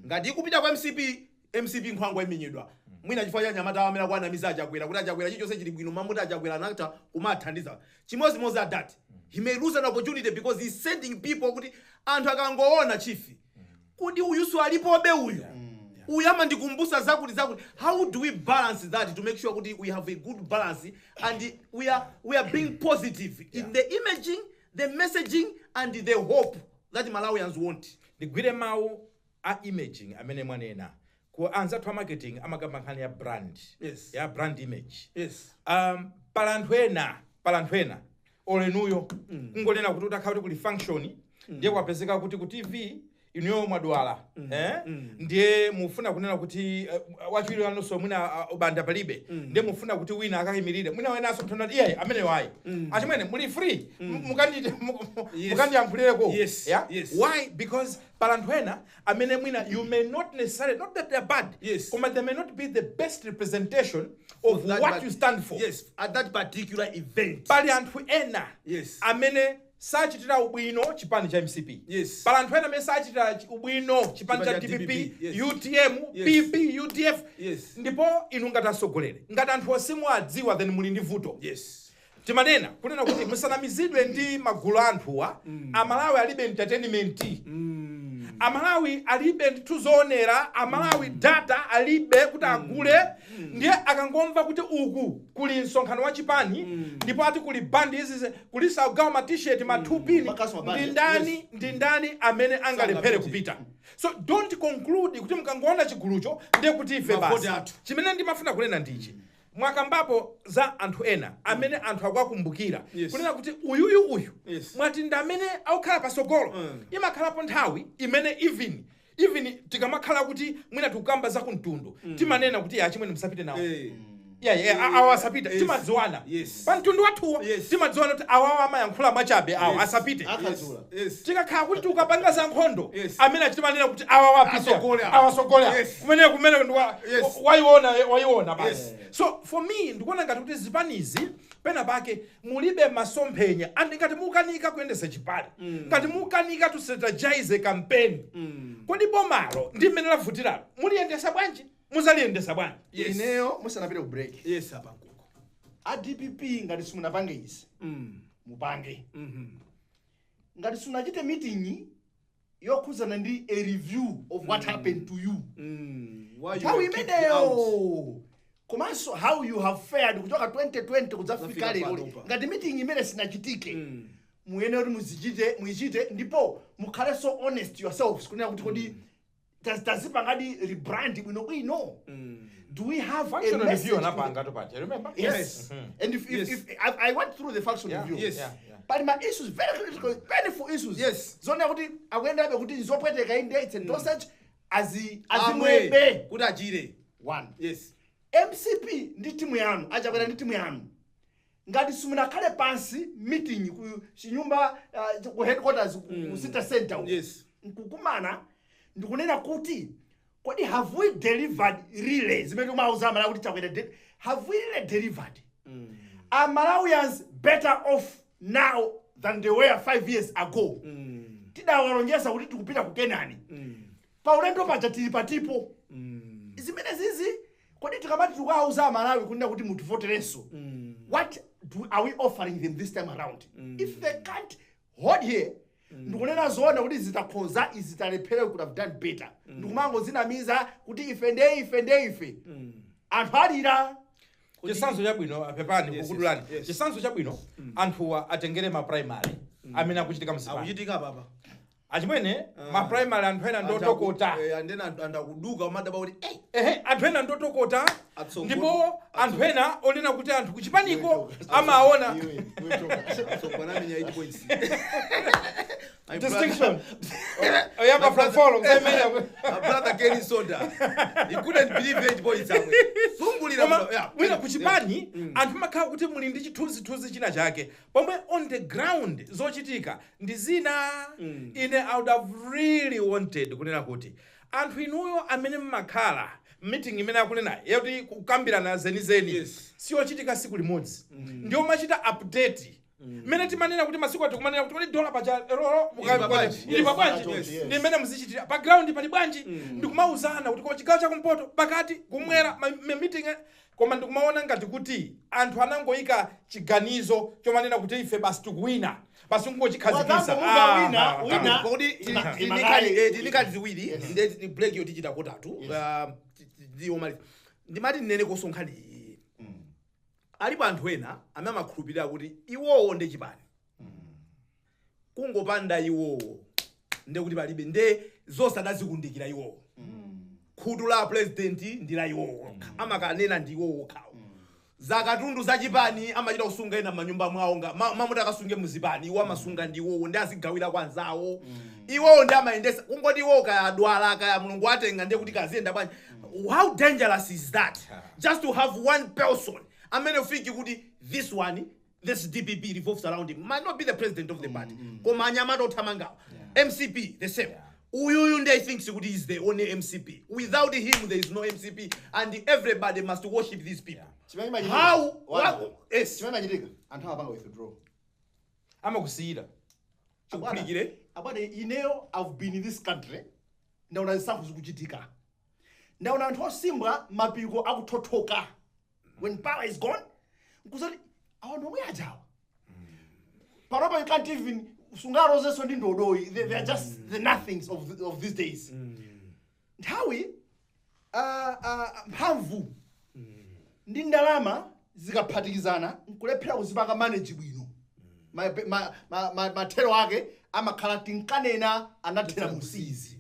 ngati ikupita kwa MCP, MCP nkhwangwa imenyedwa mwina chifukwa cha nyamata amene akuanamiza Achakwera kuti Achakwera chilichonse chili bwino, mamuti Achakwera anatha kumathandiza. Chimodzimodzi adati he may lose an opportunity because he's sending people kuti anthu akangoona chifi kuti uyuso alipobe, uyu uyu amandikumbusa zakuti zakuti. How do we balance that to make sure kuti we have a good balance and we are being positive in the imaging, the messaging and the hope that Malawians want? Ndigwire mawu a imaging amene mwanena. Ku anzathu a marketing amakamba nkhani ya brand, ya brand image. Pala anthu ena, pala anthu ena Olenuyo kungonena kuti utakhala kuti kuli function, ndiye kwapezeka kuti ku TV inuyo mwadwala, ndiye mufuna kunena kuti wachiwiri wanunso mwina ubanda palibe, ndiye mufuna kuti wina akayimirire, mwina wenanso mthona kuti iyayi, ameneyo ayi. Achimwene, muli free, mukandiyankhulireko. Yes, Yeah? yes. Why? Because pala anthu ena amene mwina you may not necessarily, not that they're bad, koma they may not be the best representation of That what you stand for. Yes, at that particular event. Pali anthu ena amene sachitira ubwino chipani cha MCP. Pali anthu ena amene sachitira ubwino chipani cha Chipani cha DPP, DPP, yes. UTM, PP, UDF. Ndipo inu ngati atsogoleri, ngati anthu osimuwadziwa, then muli ndi vuto. Timanena kunena kuti musanamizidwe ndi magulu a anthuwa. Amalawi alibe entertainment, Amalawi alibe ndithu zoonera, Amalawi data alibe kuti agule. Ndiye akangomva kuti uku kuli msonkhano wa chipani, ndipo ati kuli bandi izi, kulisagawa ma T-shirt, ma 2 pin, Makasu mabandi, ndi ndani, ndi ndani amene angalephere Sangapite. kupita? So don't conclude kuti mukangoona chigulucho ndiye kuti ife Mavoti basi. athu. Chimene ndimafuna kunena ndichi: mwakambapo za anthu ena amene anthu akuwakumbukira, kunena kuti uyuyu uyu, mwati ndi amene akukhala pasogolo. Imakhalapo nthawi imene even tikamakhala kuti mwina tikukamba za kumtundu, timanena kuti achimwene musapite nawo. Yeah, awa asapite. Timadziwana pa mtundu wathuwo. Timadziwana kuti awawa amayankhula mwachabe, awa asapite. Akazula. Tikakhala kuti tikukapanga za nkhondo, amene achitimanena kuti awa wapite, Asogole awa. awasogole. Kumene kumene ndi wayiona, wayiona basi. So for me ndikuona ngati kuti zipanizi pena pake mulibe masomphenya, and ngati mukanika kuyendesa chipani, ngati mukanika to strategize campaign, kodi bomalo ndi mmene lavutiralo muliyendesa bwanji? Muzaliyendesa bwanji? Yes. Ineyo musanapite ku break, Yes, apankuko. A DPP, ngati simunapange izi, mupange. Ngati simunachite meeting yokhuzana ndi a review of what happened to you Why you nthawi were kicked out. imeneyo, komanso how you have fared kuchoka 2020 kudzafika Kudzafika lero, panopa. ngati meeting imene sinachitike, muyenera kuti muzichite, muyichite, ndipo mukhale so honest yourselves kunena kuti kodi tazipangadi rebrand bwinobwino? Do we have a Functional message review to the anapanga topaja, remember? Yes. And if, if, if I went through the function review, but my issues, very critical, painful issues. Zoona kuti akuyendabe kuti nzopweteka inde, it's a dosage azi Amwe, azimwebe kuti achire. One. MCP ndi timu yanu, achakwera ndi timu yanu, ngati simunakhale pansi meeting ku chinyumba, ku headquarters, ku city center uko, nkukumana ndikunena kuti kodi have we delivered really zimene timauza Amalawi kuti Chakwera have we really delivered? Are Malawians better off now than they were 5 years ago? Tidawalonjeza kuti tikupita ku Kenani, pa ulendo paja tili patipo? Zimene zizi, kodi tikamati tikawauza Amalawi kunena kuti mutivoterenso, what are we offering them this time around? If they can't hold here ndikunena zoona kuti zitakhoza izi, talephera, could have done better, ndikumangozinamiza kuti ife nde ife nde ife, anthu alira. Chitsanzo chabwino, pepani kukudulani, chitsanzo chabwino, anthuwa atengere ma primary amene akuchitika mzipani. Akuchitika papa. Achimwene, ma primary anthu ena ndotokota. Andena anthu akuduka umadaba kuti eh. Ehe, anthu ena ndotokota, ndipo anthu ena onena kuti anthu kuchipaniko amaona. Tsopano amenya 8 points. My Distinction oyamba from follow kusemenya. My brother Kenny Soda. He couldn't believe 8 points amwe. Sungulira Koma yeah. mwina kuchipani anthu makhala kuti muli ndi chithunzithunzi china chake, pomwe on the ground zochitika ndi zina. Ine I would have really wanted kunena kuti anthu inuyo amene mmakhala meeting imene akunenayi yakuti kukambirana zenizeni, siyochitika siku limodzi, ndiyo machita update mmene timanena kuti masiku ati kumanena kuti kodi dola paja lero Ili pa bwanji. Ili pa bwanji. Yes. Ndi mmene muzichitira pa ground pali bwanji, ndikumauzana kuti ko chigawo chakumpoto, pakati, kumwera, ma meeting koma ndikumaona ngati kuti anthu anangoyika chiganizo chomanena kuti ife basi tikuwina, basi kungochikhazikisa. Wazango wina, wina. Kodi tinikali ziwiri nde ni break yo tichita kotatu. Ndiyo mali ndimati ndinene kosonkhani iyi, alipo anthu ena amene amakhulupirira kuti iwowo ndi chipani, kungopanda iwowo nde kuti palibe, nde zonse adazikundikira iwowo, khutu la president ndi la iwowo okha, amakanena ndi iwowo okhawo. Zakatundu zachipani amachita kusunga ena manyumba mwawo nga mamuti akasunge muzipani iwo amasunga ndiwowo ndi azigawira kwa anzawo. Iwowo ndi amayendesa kungoti iwowo kaya adwala kaya Mulungu atenga ndiye kuti kaziyenda bwanji. How dangerous is that? Just to have one person amene ufiki kuti this one, this DPP revolves around him, might not be the president of the party, koma anyamata othamangawo. MCP the same. Uyuyu ndi I think kuti is the only MCP. Without him there is no MCP and everybody must worship these people. How? Yes. Chimene chimachitika, anthu amapanga withdraw. Amakusiyira. Chikuphulukire. Abwana, ineyo I've been in this country. Ndaona zisankho zikuchitika. Ndaona anthu osimbwa mapiko akuthothoka. When power is gone, nkuzati awa ndi omwe ajawa. Panopa you can't even sungalozenso ndi ndodoyi. They are just the nothings of these days. Nthawi mphamvu ndi ndalama zikaphatikizana nkulephera kuzipanga manage bwino. Mathero ake amakhala tinkanena anathera musizi.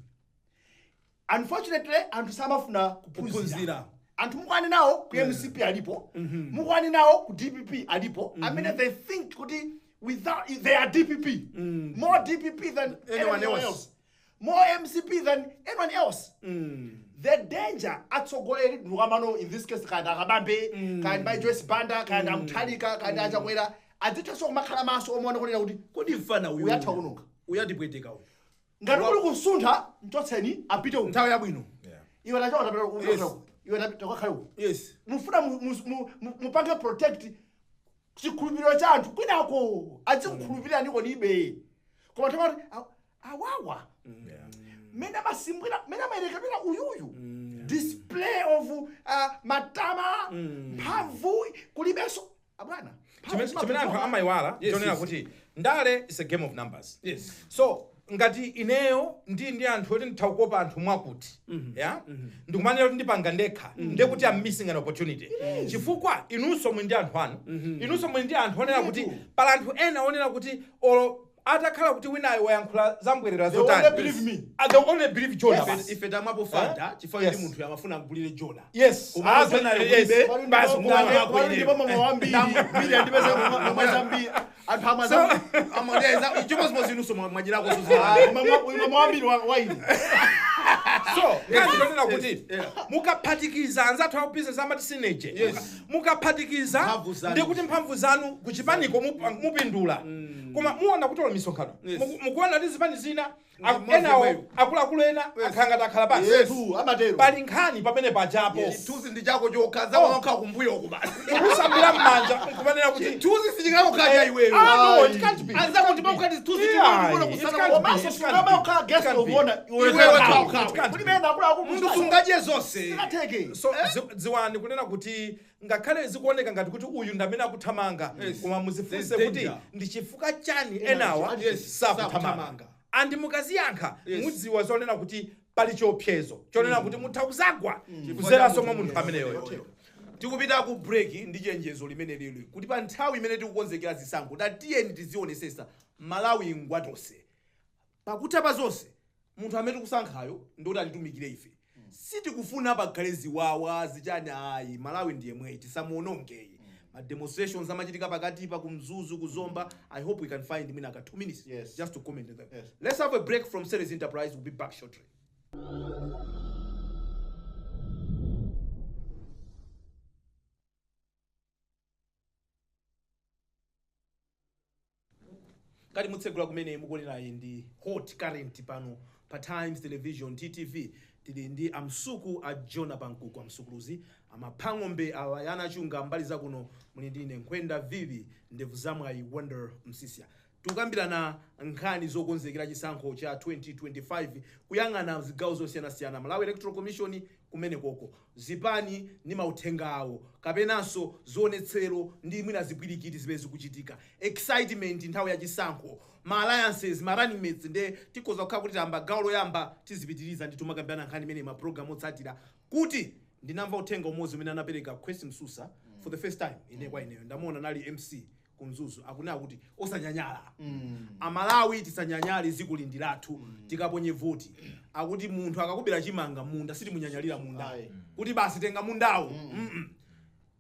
Unfortunately, anthu samafuna kuphunzira. Anthu mukwani nawo ku MCP alipo, mukwani nawo ku DPP alipo. I mean, they think kuti without they are DPP, more DPP than anyone else, more MCP than anyone else. The danger atsogoleri ndikukamano in this case kana Akabambe, kana by Joyce Banda, kana Mutharika, kana Achakwera, adzithanso kumakhala maso omwe aoneka kuti kodi mfana uyu uyatha kunuka, uyatipweteka uyu. Ngati kuli kusuntha mchotseni apite uku. Nthawi yabwino. Iwe tachoka tapita uku. Iwe tapita kwakhala uku. Yes. Mufuna mupange protect chikhulupiriro cha anthu kwinako azikukhulupirira ndiko nibe. Koma tamati awawa. Mene amasimbwira, mene amayerekedwera uyuyu. Display of matama, mphamvu kulibenso abwana. Chimene anthu amayiwala chonena kuti ndale is a game of numbers. Yes. So ngati ineyo ndi anthu oti nditha anthu mwakuti, yeah, ndikumanira kuti ndipanga ndekha, ndiye kuti I'm missing an opportunity. Chifukwa inunso muli ndi anthu anu, inunso muli ndi anthu onena kuti pala anthu ena onena kuti olo atakhala kuti winayo wayankhula zambwerera zotani. They only believe me. They only believe Jonah. Yes. Ife tamwapo fanta chifukwa ndi munthu amafuna agulire Jonah. Yes. Basi ndipo mama wambiri mbiri ndipeza mama zambiri anthu amazambiri amadeza chimozimozi inunso mwajirako mama wambiri waini. So ngati ndonena kuti mukaphatikiza anzathu a business amati synergy. Mukaphatikiza ndi kuti mphamvu zanu kuchipaniko mupindula. Koma muona kuti olo misonkhano mukuona ndi zipani zina enawo akuluakulu ena akhanga takhala basi. Pali nkhani pamene pajapo. Chithunzi ndi chako chokha zamakha kumbuyo uku basi. Kusambira m'manja nkumanena kuti chithunzi sichingakukhaja iweyo. No, it can't be. Anzako ndipo ukati chithunzi chikuona kusana komanso sungamakhala guest of honor iweyo. Munthu sungadye zonse. So dziwani kunena kuti ngakhale zikuoneka ngati kuti uyu ndamene akuthamanga, koma muzifunse kuti ndi chifukwa chani enawa sakuthamanga. Andi mukaziyankha mudziwa zonena kuti pali chiopsezo chonena kuti mutha kuzagwa kuzeranso mwa munthu ameneyoyo. Tikupita ku break ndi chenjezo limene lili kuti pa nthawi imene tikukonzekera zisankho tatiyeni tizionesesa Malawi ngwatonse. Pakutha pa zonse munthu amene tikusankhayo ndoti atitumikire ife. Sitikufuna pakhale ziwawa zichani ayi. Malawi ndiye mweyi tisamuonongeyi. Ma demonstrations amachitika pakati pa kumzuzu kuzomba. I hope we can find mina ka 2 minutes just to comment on them. Let's have a break from Series Enterprise. We'll be back shortly. Kati mutsegula kumene mukuonera ndi Hot Current pano pa Times Television TTV. Tili ndi amsuku a Jonah Pankuku, amsukuluzi amaphang'ombe awa chunga mbali zakuno muli ndine Nkhwenda Vivi ndevu zamwayi Wonder Msisia. Tikukambirana nkhani zokonzekera chisankho cha 2025 kuyang'ana zigawo zosiyanasiyana, Malawi Electoral Commission kumene koko, zipani ndi mauthenga awo, kapenanso zionetsero ndi mwina zipwirikiti zimene zikuchitika, excitement nthawi ya chisankho, ma alliances, ma running mates. Nde tikhoza kukhala kuti tamba gawo loyamba tizipitiriza ndi tumakambirana nkhani imene ma program otsatira. Kuti ndinamva uthenga umodzi umene anapereka Quest Msusa for the first time ine kwa ineyo ndamuona nali MC kumzuzu akunena kuti osanyanyala. Amalawi tisanyanyale zikulindiratu tikaponye voti. Akuti munthu akakubera chimanga munda sitimunyanyalira munda. Kuti basi tenga mundawo.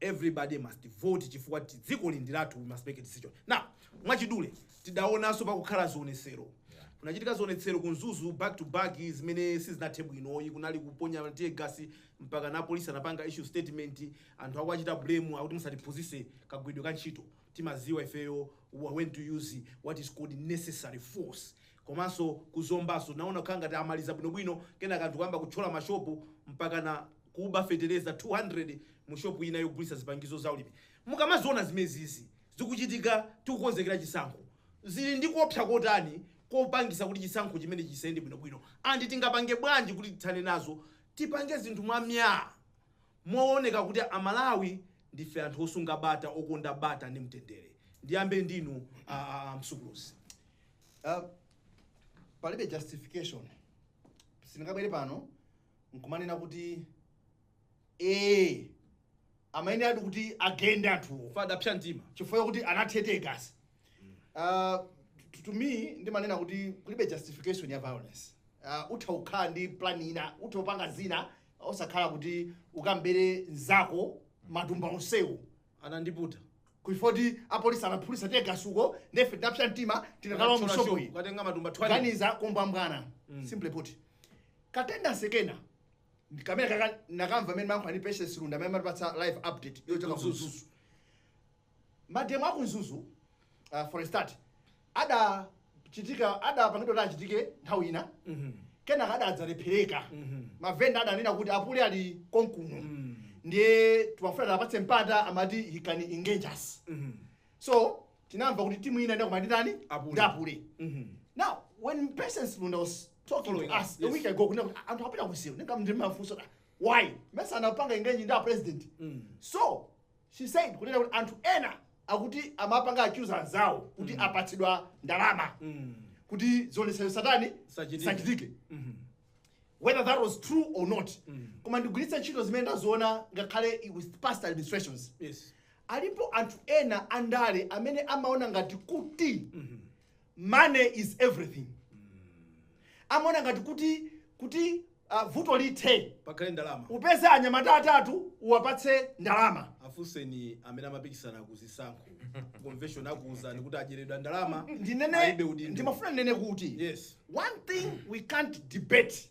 Everybody must vote chifukwa dziko lindi lathu. We must make a decision now. Mwachidule, tidaonanso pakukhala zionesero. Kunachitika zionetsero ku Mzuzu back to back zimene sizinathe bwinoyi. Kunali kuponya tear gas mpaka na polisi anapanga issue statement. Anthu akuachita blame, akuti musatiphunzitse kagwidwe ka ntchito, timaziwa ifeyo when to use what is called necessary force. Komanso kuzombaso naona kukhala ngati amaliza bwinobwino, kenaka anthu kuyamba kuthyola mashopu mpaka na kuba fetereza 200 mu shopu ina yogulitsa zipangizo za ulimi. Mukamaziona zimezizi zikuchitika tikukonzekera chisankho, zili ndi kuopsa kotani kopangisa kuti chisankho chimene chisayende bwinobwino? Andi tingapange bwanji kuti tithane nazo, tipange zinthu mwamyaa mooneka kuti Amalawi ndife anthu osunga bata, okonda bata ndi mtendere? Ndiyambe ndinu, Msukuluzi. Palibe justification. Sindingabwere pano nkumanena kuti ee, amaene adi kuti agende anthuwo fada psa mtima chifukwa kuti anathete gasi. To me, ndimanena kuti kulibe justification ya violence. Utha kukhala ndi plan ina, utha kupanga zina, osakhala kuti ukambere nzako matumba onsewo. Anandiputa. Kuifoti apolisi anaphulitsa tear gas uko, ndefe tinapsa mtima, tinakalowa mu shopu iyi katenga matumba 200. Kuganiza kombambwana. Simply put, ka tendency kena kamene kaka nakamva amene mayankhula ndi Patience Lunda amene amatipatsa live update yochoka ku Mzuzu. Mzuzu. Mademo aku Mzuzu, for a start, adachitika, adapangidwa kuti achitike nthawi ina, kenaka adadzalephereka. Mavenda adanena kuti apule ali konkuno, ndiye timafuna apatse mpata, amati he can engage us. So tinamva kuti timu ina ndakumatitani Apule. ndi apule. Now, when Patience Lunda was talking Following to up, us a week ago, kuna kuti anthu apita kusiyo, ninga ndimafunso, why mesa anapanga engage ndi a president? So she said kunena kuti anthu ena akuti amapanga accuse anzawo kuti apatsidwa ndalama kuti zionetsero satani Sachitike. sachitike. Whether that was true or not, koma ndigwiritse ntchito zimene ndaziona ngakhale with past administrations, alipo anthu ena andale amene amaona ngati kuti money is everything. Amaona ngati kuti vuto lithe pakhale ndalama, upeze anyamata atatu, uwapatse ndalama. Afunseni amene amapikisana ku zisankho convention, akuwuzani kuti ajeredwa ndalama. Ndinene alibe udindo. Ndimafuna ndinene kuti one thing we can't debate,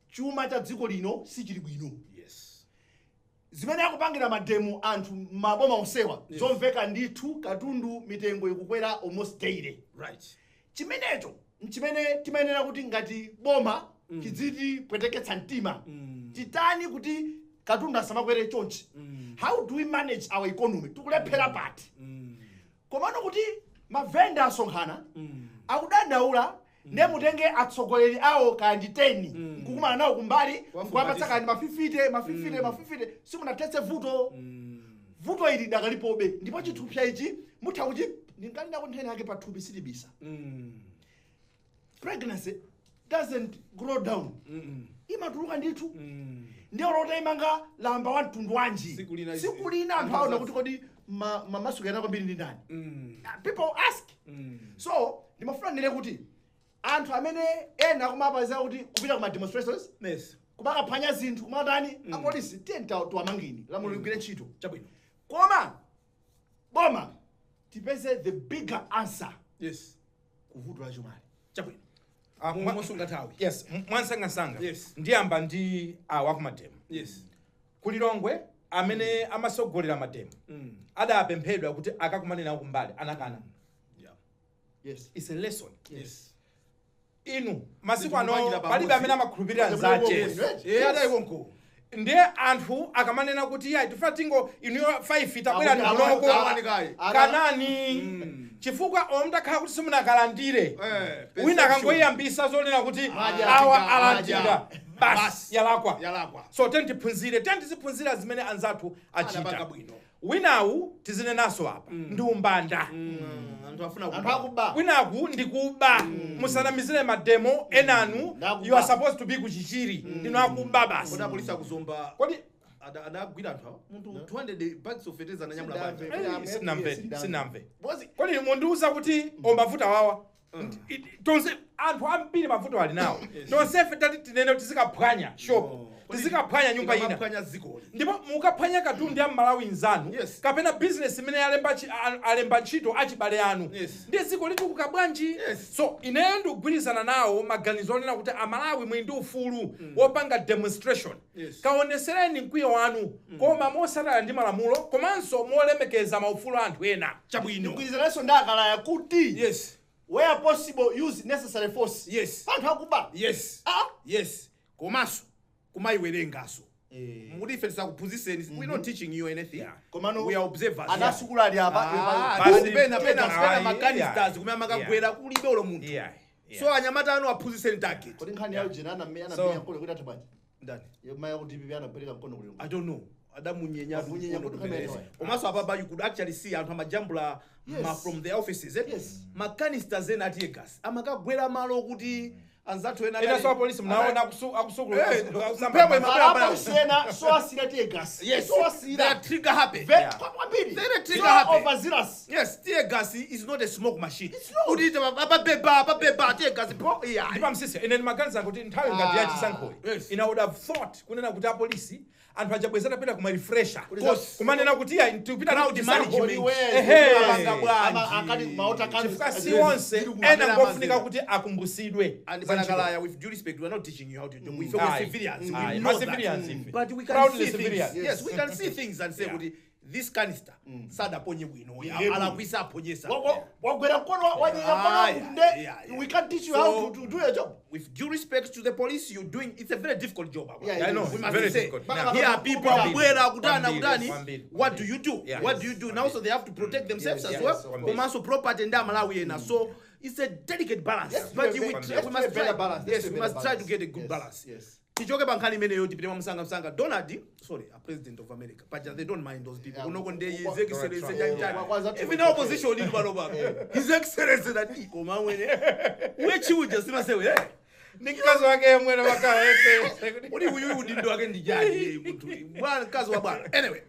chuma cha dziko lino sichili bwino. Zimene akupangira mademo anthu maboma onsewa, zomveka ndithu. Katundu mitengo ikukwera almost daily. Chimenecho nchimene timayenera kuti ngati boma chidzitipweteketsa mtima. Titani kuti katundu asamakwere chonchi? How do we manage our economy? Tikulephera pati? Komano kuti mavenda asonkhana, akudandaula, ndiye mutenge atsogoleri awo kaya ndi 10, nkukumana nawo kumbali, nkuwapatsa kaya ndi ma 50, ma 50, ma 50, simunathetse vuto. Vuto ili dakalipobe, ndipo chithupsa ichi mutha kuchi ndinkanena nthene yake pathupi silibisa. Pregnancy doesn't grow down, imatuluka ndithu. Ndiye lota imanga lamba wa mtundu wanji, Siku lina siku lina anthu aona kuti kodi mamasukirana kwambiri ndi ndani? People ask. So ndimafuna ndinene kuti anthu amene ena akumapazira kuti kupita kuma demonstrations, kumakaphwanya zinthu, kumatani, apolisi tiye tiwamangini, lamulo ligwire ntchito. Chabwino. Koma boma tipeze the bigger answer kuvuto la chumali. Chabwino. Ah, Mosunga nthawi. Yes, mwansangasanga. Ndiyamba ndi awa kumademo. Kulilongwe amene amasogolera mademo adapemphedwa kuti akakumane nawo kumbali, anakana. It's a lesson. Inu masiku ano Zinthu palibe pamodzi. amene amakhulupirira nzache. Yes. Eh, adayikonko. Ndiye anthu akamanena kuti yayi, tifuna tingo inuyo 5 tabwera Akuti ndikunoko, Awanikayi. kanani, chifukwa omwe kuti simunakalandire, Eh, wina akangoyiyambisa zonena kuti Madya, awa madya. alandira basi, Basi. yalakwa. Yalakwa. So tiphunzire, tiziphunzira zimene anzathu Adapanga achita. bwino. Winawu tizinenaso apa ndi umbanda. Anthu afuna Anthu kuba. akuba. Winaku ndikuba. Musanamizire mademo enanu. Ndakuba. You are supposed to be kuchichiri, ndinu akuba basi. Kodi apolisi akuzomba Kodi adagwira anthu awa, munthu 200 bags of fertilizer ananyamula banja. Sindamve. Eh, sinamve. Sindamve. Sinamve. Bozi. Kodi mundiuza kuti omavuta wawa tonse, anthu ambiri mavuto ali nawo, tonsefe tati tinene kuti tizikaphwanya shop? No. Tizikaphwanya nyumba ina. Tikaphwanya dzikoli. Ndipo mukaphwanya katundu ya Mmalawi nzanu kapena business imene alemba ntchito achibale anu, ndi dziko litukuka bwanji? So ineyo ndikugwirizana nawo maganizo onena kuti Amalawi muli ndi ufulu wopanga demonstration. Kaonesereni mkwiyo wanu, koma mosatana ndi malamulo komanso molemekeza maufulu a anthu ena. Chabwino. Ndikugwirizananso ndi Akalaya kuti where possible, use necessary force. Anthu akuba. Ah. Yes, komanso kumayiwerengaso mukuti ife tisakuphunzitseni, we not teaching you anything. Komano We are observers. anasukulu ali apa. Ah, Basi- pena Ah, macanisters kumene amakagwera kulibe ulo munthu. So anyamata anu aphunzitseni target. Kodi nkhani yawo jena anamenya mkono kuti atha bwanji? Ndani? Mayi kuti DPP anapereka mkono kuti I don't know, adamunyenya. Amunyenya Mkono kuti kumenezi. kamene. Komanso apapa you could actually see anthu amajambula ma from the offices, eh? Ma canisters ena a tear gas amakagwera malo kuti anzathu ena Ena so apolisi mnaona akusukulu. Mphepo imabwera. Apolisi ena so asira tear gas. Yes, So they asira. are trigger happy. Kwambiri. Very trigger So happy. overzealous. Yes, tear gas is not a smoke machine. It's not. Kuti apabeba apabeba tear gas po, yeah. Ndipo msisi, ine ndimaganiza kuti nthawi ngati ya chisankhoyi, ine would have thought kunena kuti apolisi anthu achabwezera pita kuma refresher kumanena kuti iya tikupita Crowd management. Ehe. Amanga bwanji. Akati maota Chifukwa si onse ena ngofunika kuti akumbusidwe. And za ntchito. Banakalaya, with due respect, we are not teaching you how to do. We Aye. civilians. We Aye. know Ma civilians that. ife. But we can Proudly see civilians. things. Yes, we can see things and say, kuti this canister sadaponye bwino. Alakwisa aponyesa. Wagwera mkono, wanyenya Ah, mkono nde we can't teach you how to do your job. With due respect to the police, you're doing, it's a very difficult job. Yeah, I know, We it's must very say, difficult. Here are people Kwambiri. abwera kutana Kwambiri, kutani. kwambiri. What do you do? What do you do? Now, so they have to protect themselves as well. Kwambiri. Komanso property ndi Amalawi ena. So it's a delicate balance. Let's But do a we let's we do a must better try. balance. Let's Yes, do a we better must try to balance. get a good balance. Tichoke pa nkhani imeneyo tipite mwamusangamsanga. Donald, sorry, a president of America, but they don't mind those people. Kunoko nde His Excellency Donald chanchani. Even opposition ili pano pano His Excellency dati koma mwene wechiuja simasewe, eh. Ndi mkazi wake yemwe makhala Kuti uyu udindo wake ndi chani munthu bwana, mkazi wa bwana. Anyway,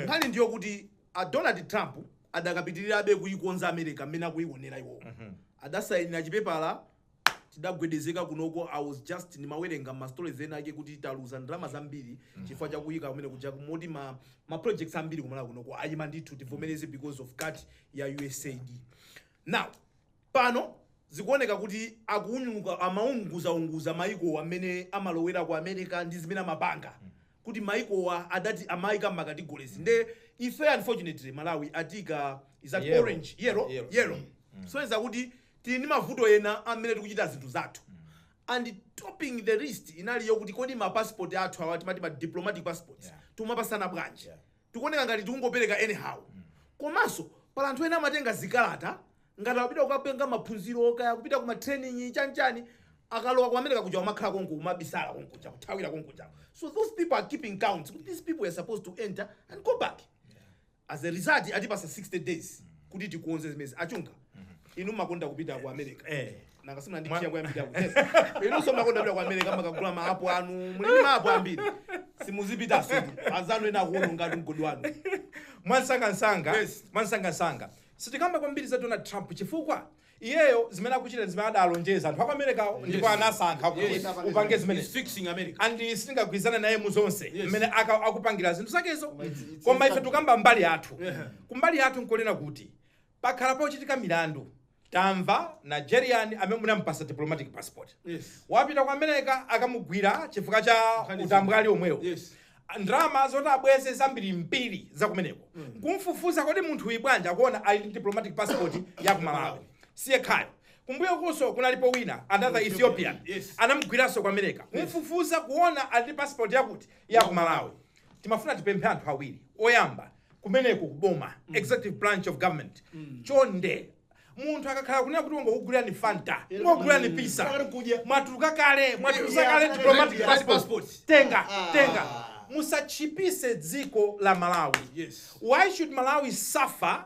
nkhani ndiyo kuti a Donald Trump adakapitirirabe kuyikonza America mmene akuyionera iwo. Adasayinira chipepala, tidagwedezeka kunoko. I was just ndimawerenga ma stories ena ake kuti taluza ndalama zambiri chifukwa chakuyika kumene kuja moti ma projects ambiri kumala kunoko ayima ndithu, tivomereze, because of cut ya USAID. Now pano zikuoneka kuti akuunyuka, amaunguzaunguza maiko amene amalowera ku America ndi zimene amapanga kuti maikowa adati amayika mmacategories. Nde ife unfortunately Malawi atika is that Yellow. orange, yellow. Yellow. Yellow. So eza kuti tili ndi mavuto ena amene tikuchita zinthu zathu. And topping the list inali yokuti kodi ma passport athu awa timati ma diplomatic passports tumapasana bwanji? Tikuoneka ngati tikungopereka anyhow. Komanso pala anthu ena amatenga zikalata ngati akupita kukapenga maphunziro, kaya kupita kuma training chanchani, akalowa ku America kuja umakhala konko, umabisala konkuja, kuthawira konkuja. So those people are keeping count. These people are supposed to enter and go back. As a result atipasa 60 days kuti tikuonze zimezi. Achunga, inu makonda kupita ku America. Nangasimuna ndichiya kuyambira ku inunso makonda kupita ku America, makagula maapo anu, muli ndi maapo ambiri, simuzipitanso, anzanu ena akuona ngati mgodi wanu. Mwansangansanga, mwansangansanga, sitikamba kwambiri za Donald Trump chifukwa iyeyo zimene akuchita zimene adalonjeza anthu aku Americawo, ndipo anasankha kuti upange zimenezi. He's fixing America. And sitingagwirizana naye muzonse mmene akupangira zinthu zakezo, it's koma ife tukamba mbali yathu. Kumbali yathu nkonena kuti pakhala pochitika milandu. Tamva Nigerian amene munampasa diplomatic passport wapita ku America, akamugwira chifukwa cha Nkhani utambwali omwewo. Ndalama zoti abweze zambiri mbiri zakumeneko. Kumfufuza, kodi munthu uyu bwanji akuona ali ndi diplomatic passport ya ku Malawi? Siye khayo, kumbuyo kunso kunalipo wina, another Ethiopian, anamugwiranso ku America, kumfufuza kuona ali ndi passport yakuti ya ku Malawi. Timafuna tipemphe anthu awiri. Oyamba, kumeneko kuboma, executive branch of government, chonde, munthu akakhala kunena kuti wangokugulirani Fanta, ngokugulirani pizza, Kudya. mwatuluka kale, mwatuluka Yeah, kale diplomatic passport. Passport. Tenga, tenga, musachipise dziko la Malawi. Why should Malawi suffer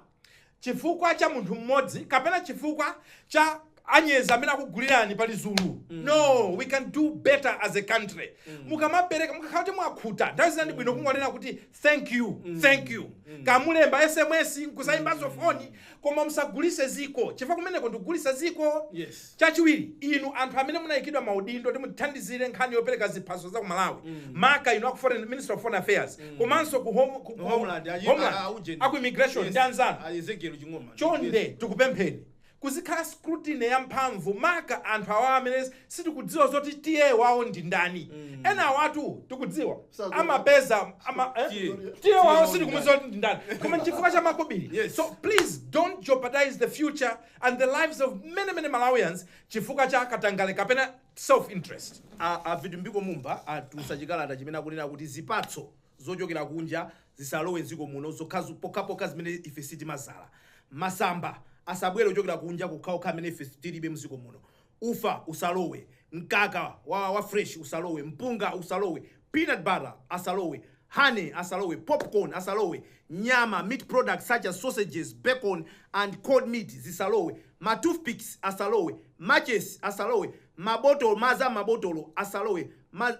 chifukwa cha munthu mmodzi kapena chifukwa cha Anyeza amene akugulirani pali zulu. No, we can do better as a country. Mukamapereka, mukakhala kuti mwakhuta, nthawi zina ndi bwino kungonena kuti thank you, thank you. Kamulemba SMS, nkusayimbanso foni, koma musagulise ziko, chifukwa kumeneko ndikugulisa ziko. Chachiwiri, inu anthu amene munayikidwa maudindo kuti muthandizire nkhani yopereka ziphaso za ku Malawi, maka inu aku foreign minister of foreign affairs, komanso ku home, ku Homeland, Homeland, ujeni. aku immigration ndi anzanu, Ezekiel Ching'oma. Chonde tikupempheni kuzikhala scrutiny yamphamvu, maka anthu awa amene sitikudziwa zoti tiye wawo ndi ndani. Ena awatu tikudziwa amapeza ama, eh? Tiye. Tiye wawo sitikumudziwa kuti ndi ndani, koma nchifukwa cha makobiri. So please don't jeopardize the future and the lives of many, many Malawians chifukwa cha katangale kapena self interest. A Vitumbiko Mumba atulutsa chikalata chimene akunena kuti zipatso zochokera kunja zisalowe mdziko muno zokhazo pokhapokha zimene ife sitimazala. Masamba asabwere kuchokera kunja kukhawokha amene ife tilibe mdziko muno. Ufa usalowe, mkaka wa fresh usalowe, mpunga usalowe, peanut butter asalowe, honey asalowe, popcorn asalowe, nyama, meat products such as sausages, bacon and cold meat zisalowe, ma toothpicks asalowe, matches asalowe, mabotolo maza mabotolo asalowe,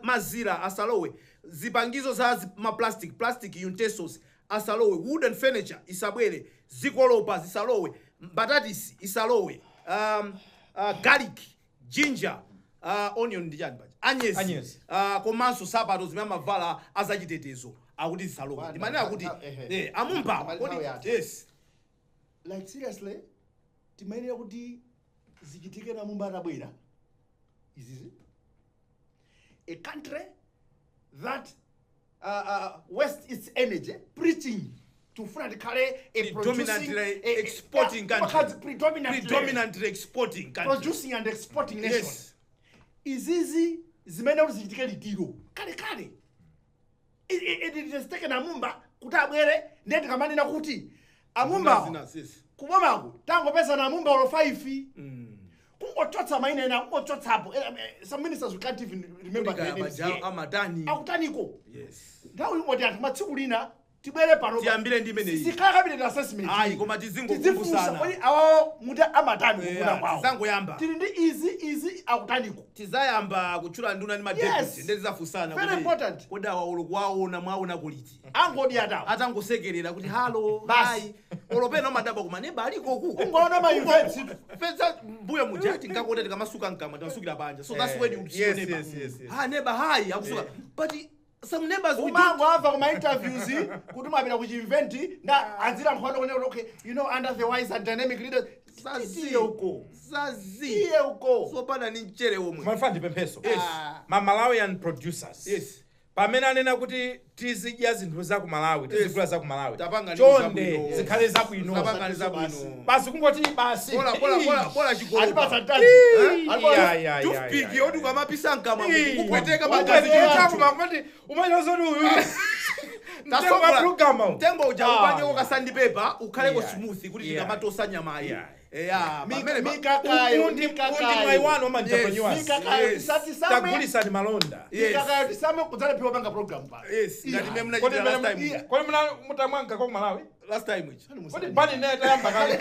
mazira asalowe, zipangizo za ma plastic, plastic utensils asalowe, wooden furniture isabwere, zikolopa zisalowe, mbatatisi isalowe, garlic, ginger, onion ndi chani paja, anyezi, Anyezi. Komanso sapato zimene amavala azachitetezo akuti zisalowe. Ndimanena kuti amumba Ndamali kodi nthawi yathu. Yes. Like seriously, timayenera kuti zichitike namumba atabwera izizi? A country that wastes its energy preaching tufuna tikhale a producing, Predominantly exporting country. Predominantly Predominantly exporting country. Producing and exporting nation. Izizi zimene kuti zichitike litiro kale kale. It has taken amumba kuti abwere, ndiye tikamanena kuti amumba Zina, yes. kubomako tangopeza na amumba olo 5, kungochotsa maina ena, kungochotsapo some ministers we can't even remember their names Kaya here. Amatani. Akutaniko? Yes. Nthawi ingoti anthu matsiku lina tibwere pano. Tiyambire ndi imeneyi. Sikhala cabinet assessment. Ayi, koma tizifunsa tizingokumbusana. Kodi awawo muti amatani kufuna kwawo? Tizangoyamba. Tili ndi izi, izi akutaniko? Tizayamba kutchula nduna ndi madeputy, ndi tizafunsana Very kuti, important. Kodi awa olo kuwaona mwaona kuliti? Angodi atawo. Atangosekerera kuti halo. Basi. Hi, olopena umadabwa koma neba aliko ku Ungoona ma events. Fedza mbuyo muja tinkakuona tikamasuka mkamwa timasukira panja, so that's when you see your neighbor. Ah, neighbor, hi, akusuka, but some neighbors we don't. Umango amva kuma interviews kuti mwapita ku event na anzira nkhwano kunena kuti okay, under the wise and dynamic leaders. Zazi. Tiye uko. Zazi. Tiye uko. Sopanda ni mchere omwe. Mafana ndipempheso. Yes. Ma Malawian producers, pamene anena kuti tizidya zinthu za ku Malawi, tizigula za ku Malawi, Tapanga ndi chonde zabwino. zikhale zabwino. Tapanga ndi zabwino. Basi, kungoti basi. Bola bola bola bola chikolopa. Atipatsa mtaji. Toothpick yoti ukamapisa mkamwa kupweteka magazi magazi. Kumati umanyozoti uyu mtengo wa blugama. Mtengo uja upangeko ka sandpaper ukhaleko smooth kuti tikamatosa nyamayi. Eya, pamene Mikakayo. Undi mwayi wanu wa entrepreneurs. Mikakayo. Tisame. Tagulisani malonda. Mikakayo tisame kudzalephera panga program pa. Yes, ngati mmene Kodi munachitira last time. Kodi muna mutamwanka kwa ku Malawi? Last time ichi. Kodi bani naye tayamba kale?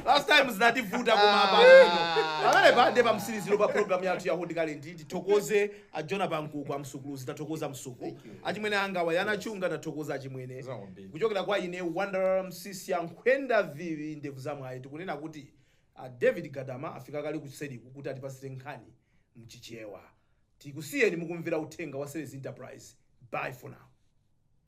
Last time zinativuta, koma pamene pande pa msiriziro pa program yathu ya Hot Current, tithokoze a Jona Pankuku amsukuluzi, tathokoza msuku, achimwene anga wayana chunga, tathokoza achimwene. Zambiri. Kuchokera kwa ine Wonder Msisi Yankhwenda Vivi ndevu zamwayi, tikunena kuti a David Gadama afika kale kuseriku kuti atipasire nkhani mchichewa. Tikusiyeni mukumvera uthenga wa Series Enterprise. Bye for now.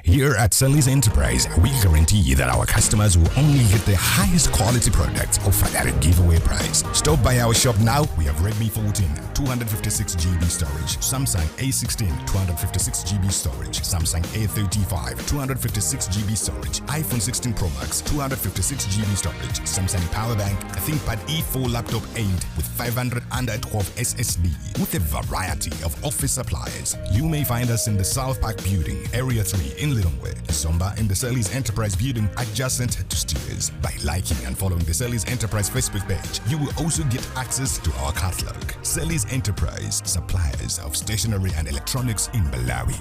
Here at Sully's Enterprise, we guarantee that our customers will only get the highest quality products offered at a giveaway price. Stop by our shop now. We have Redmi 14, 256 GB storage, Samsung A16, 256 GB storage, Samsung A35, 256 GB storage, iPhone 16 Pro Max, 256 GB storage, Samsung Power Bank, ThinkPad E4 Laptop 8 with 512 SSD, with a variety of office supplies. You may find us in the South Park Building, Area 3 in Lilongwe, Zomba in the Selly's Enterprise Building adjacent to Steers. By liking and following the Selly's Enterprise Facebook page, you will also get access to our catalog. Selly's Enterprise, suppliers of stationery and electronics in Malawi.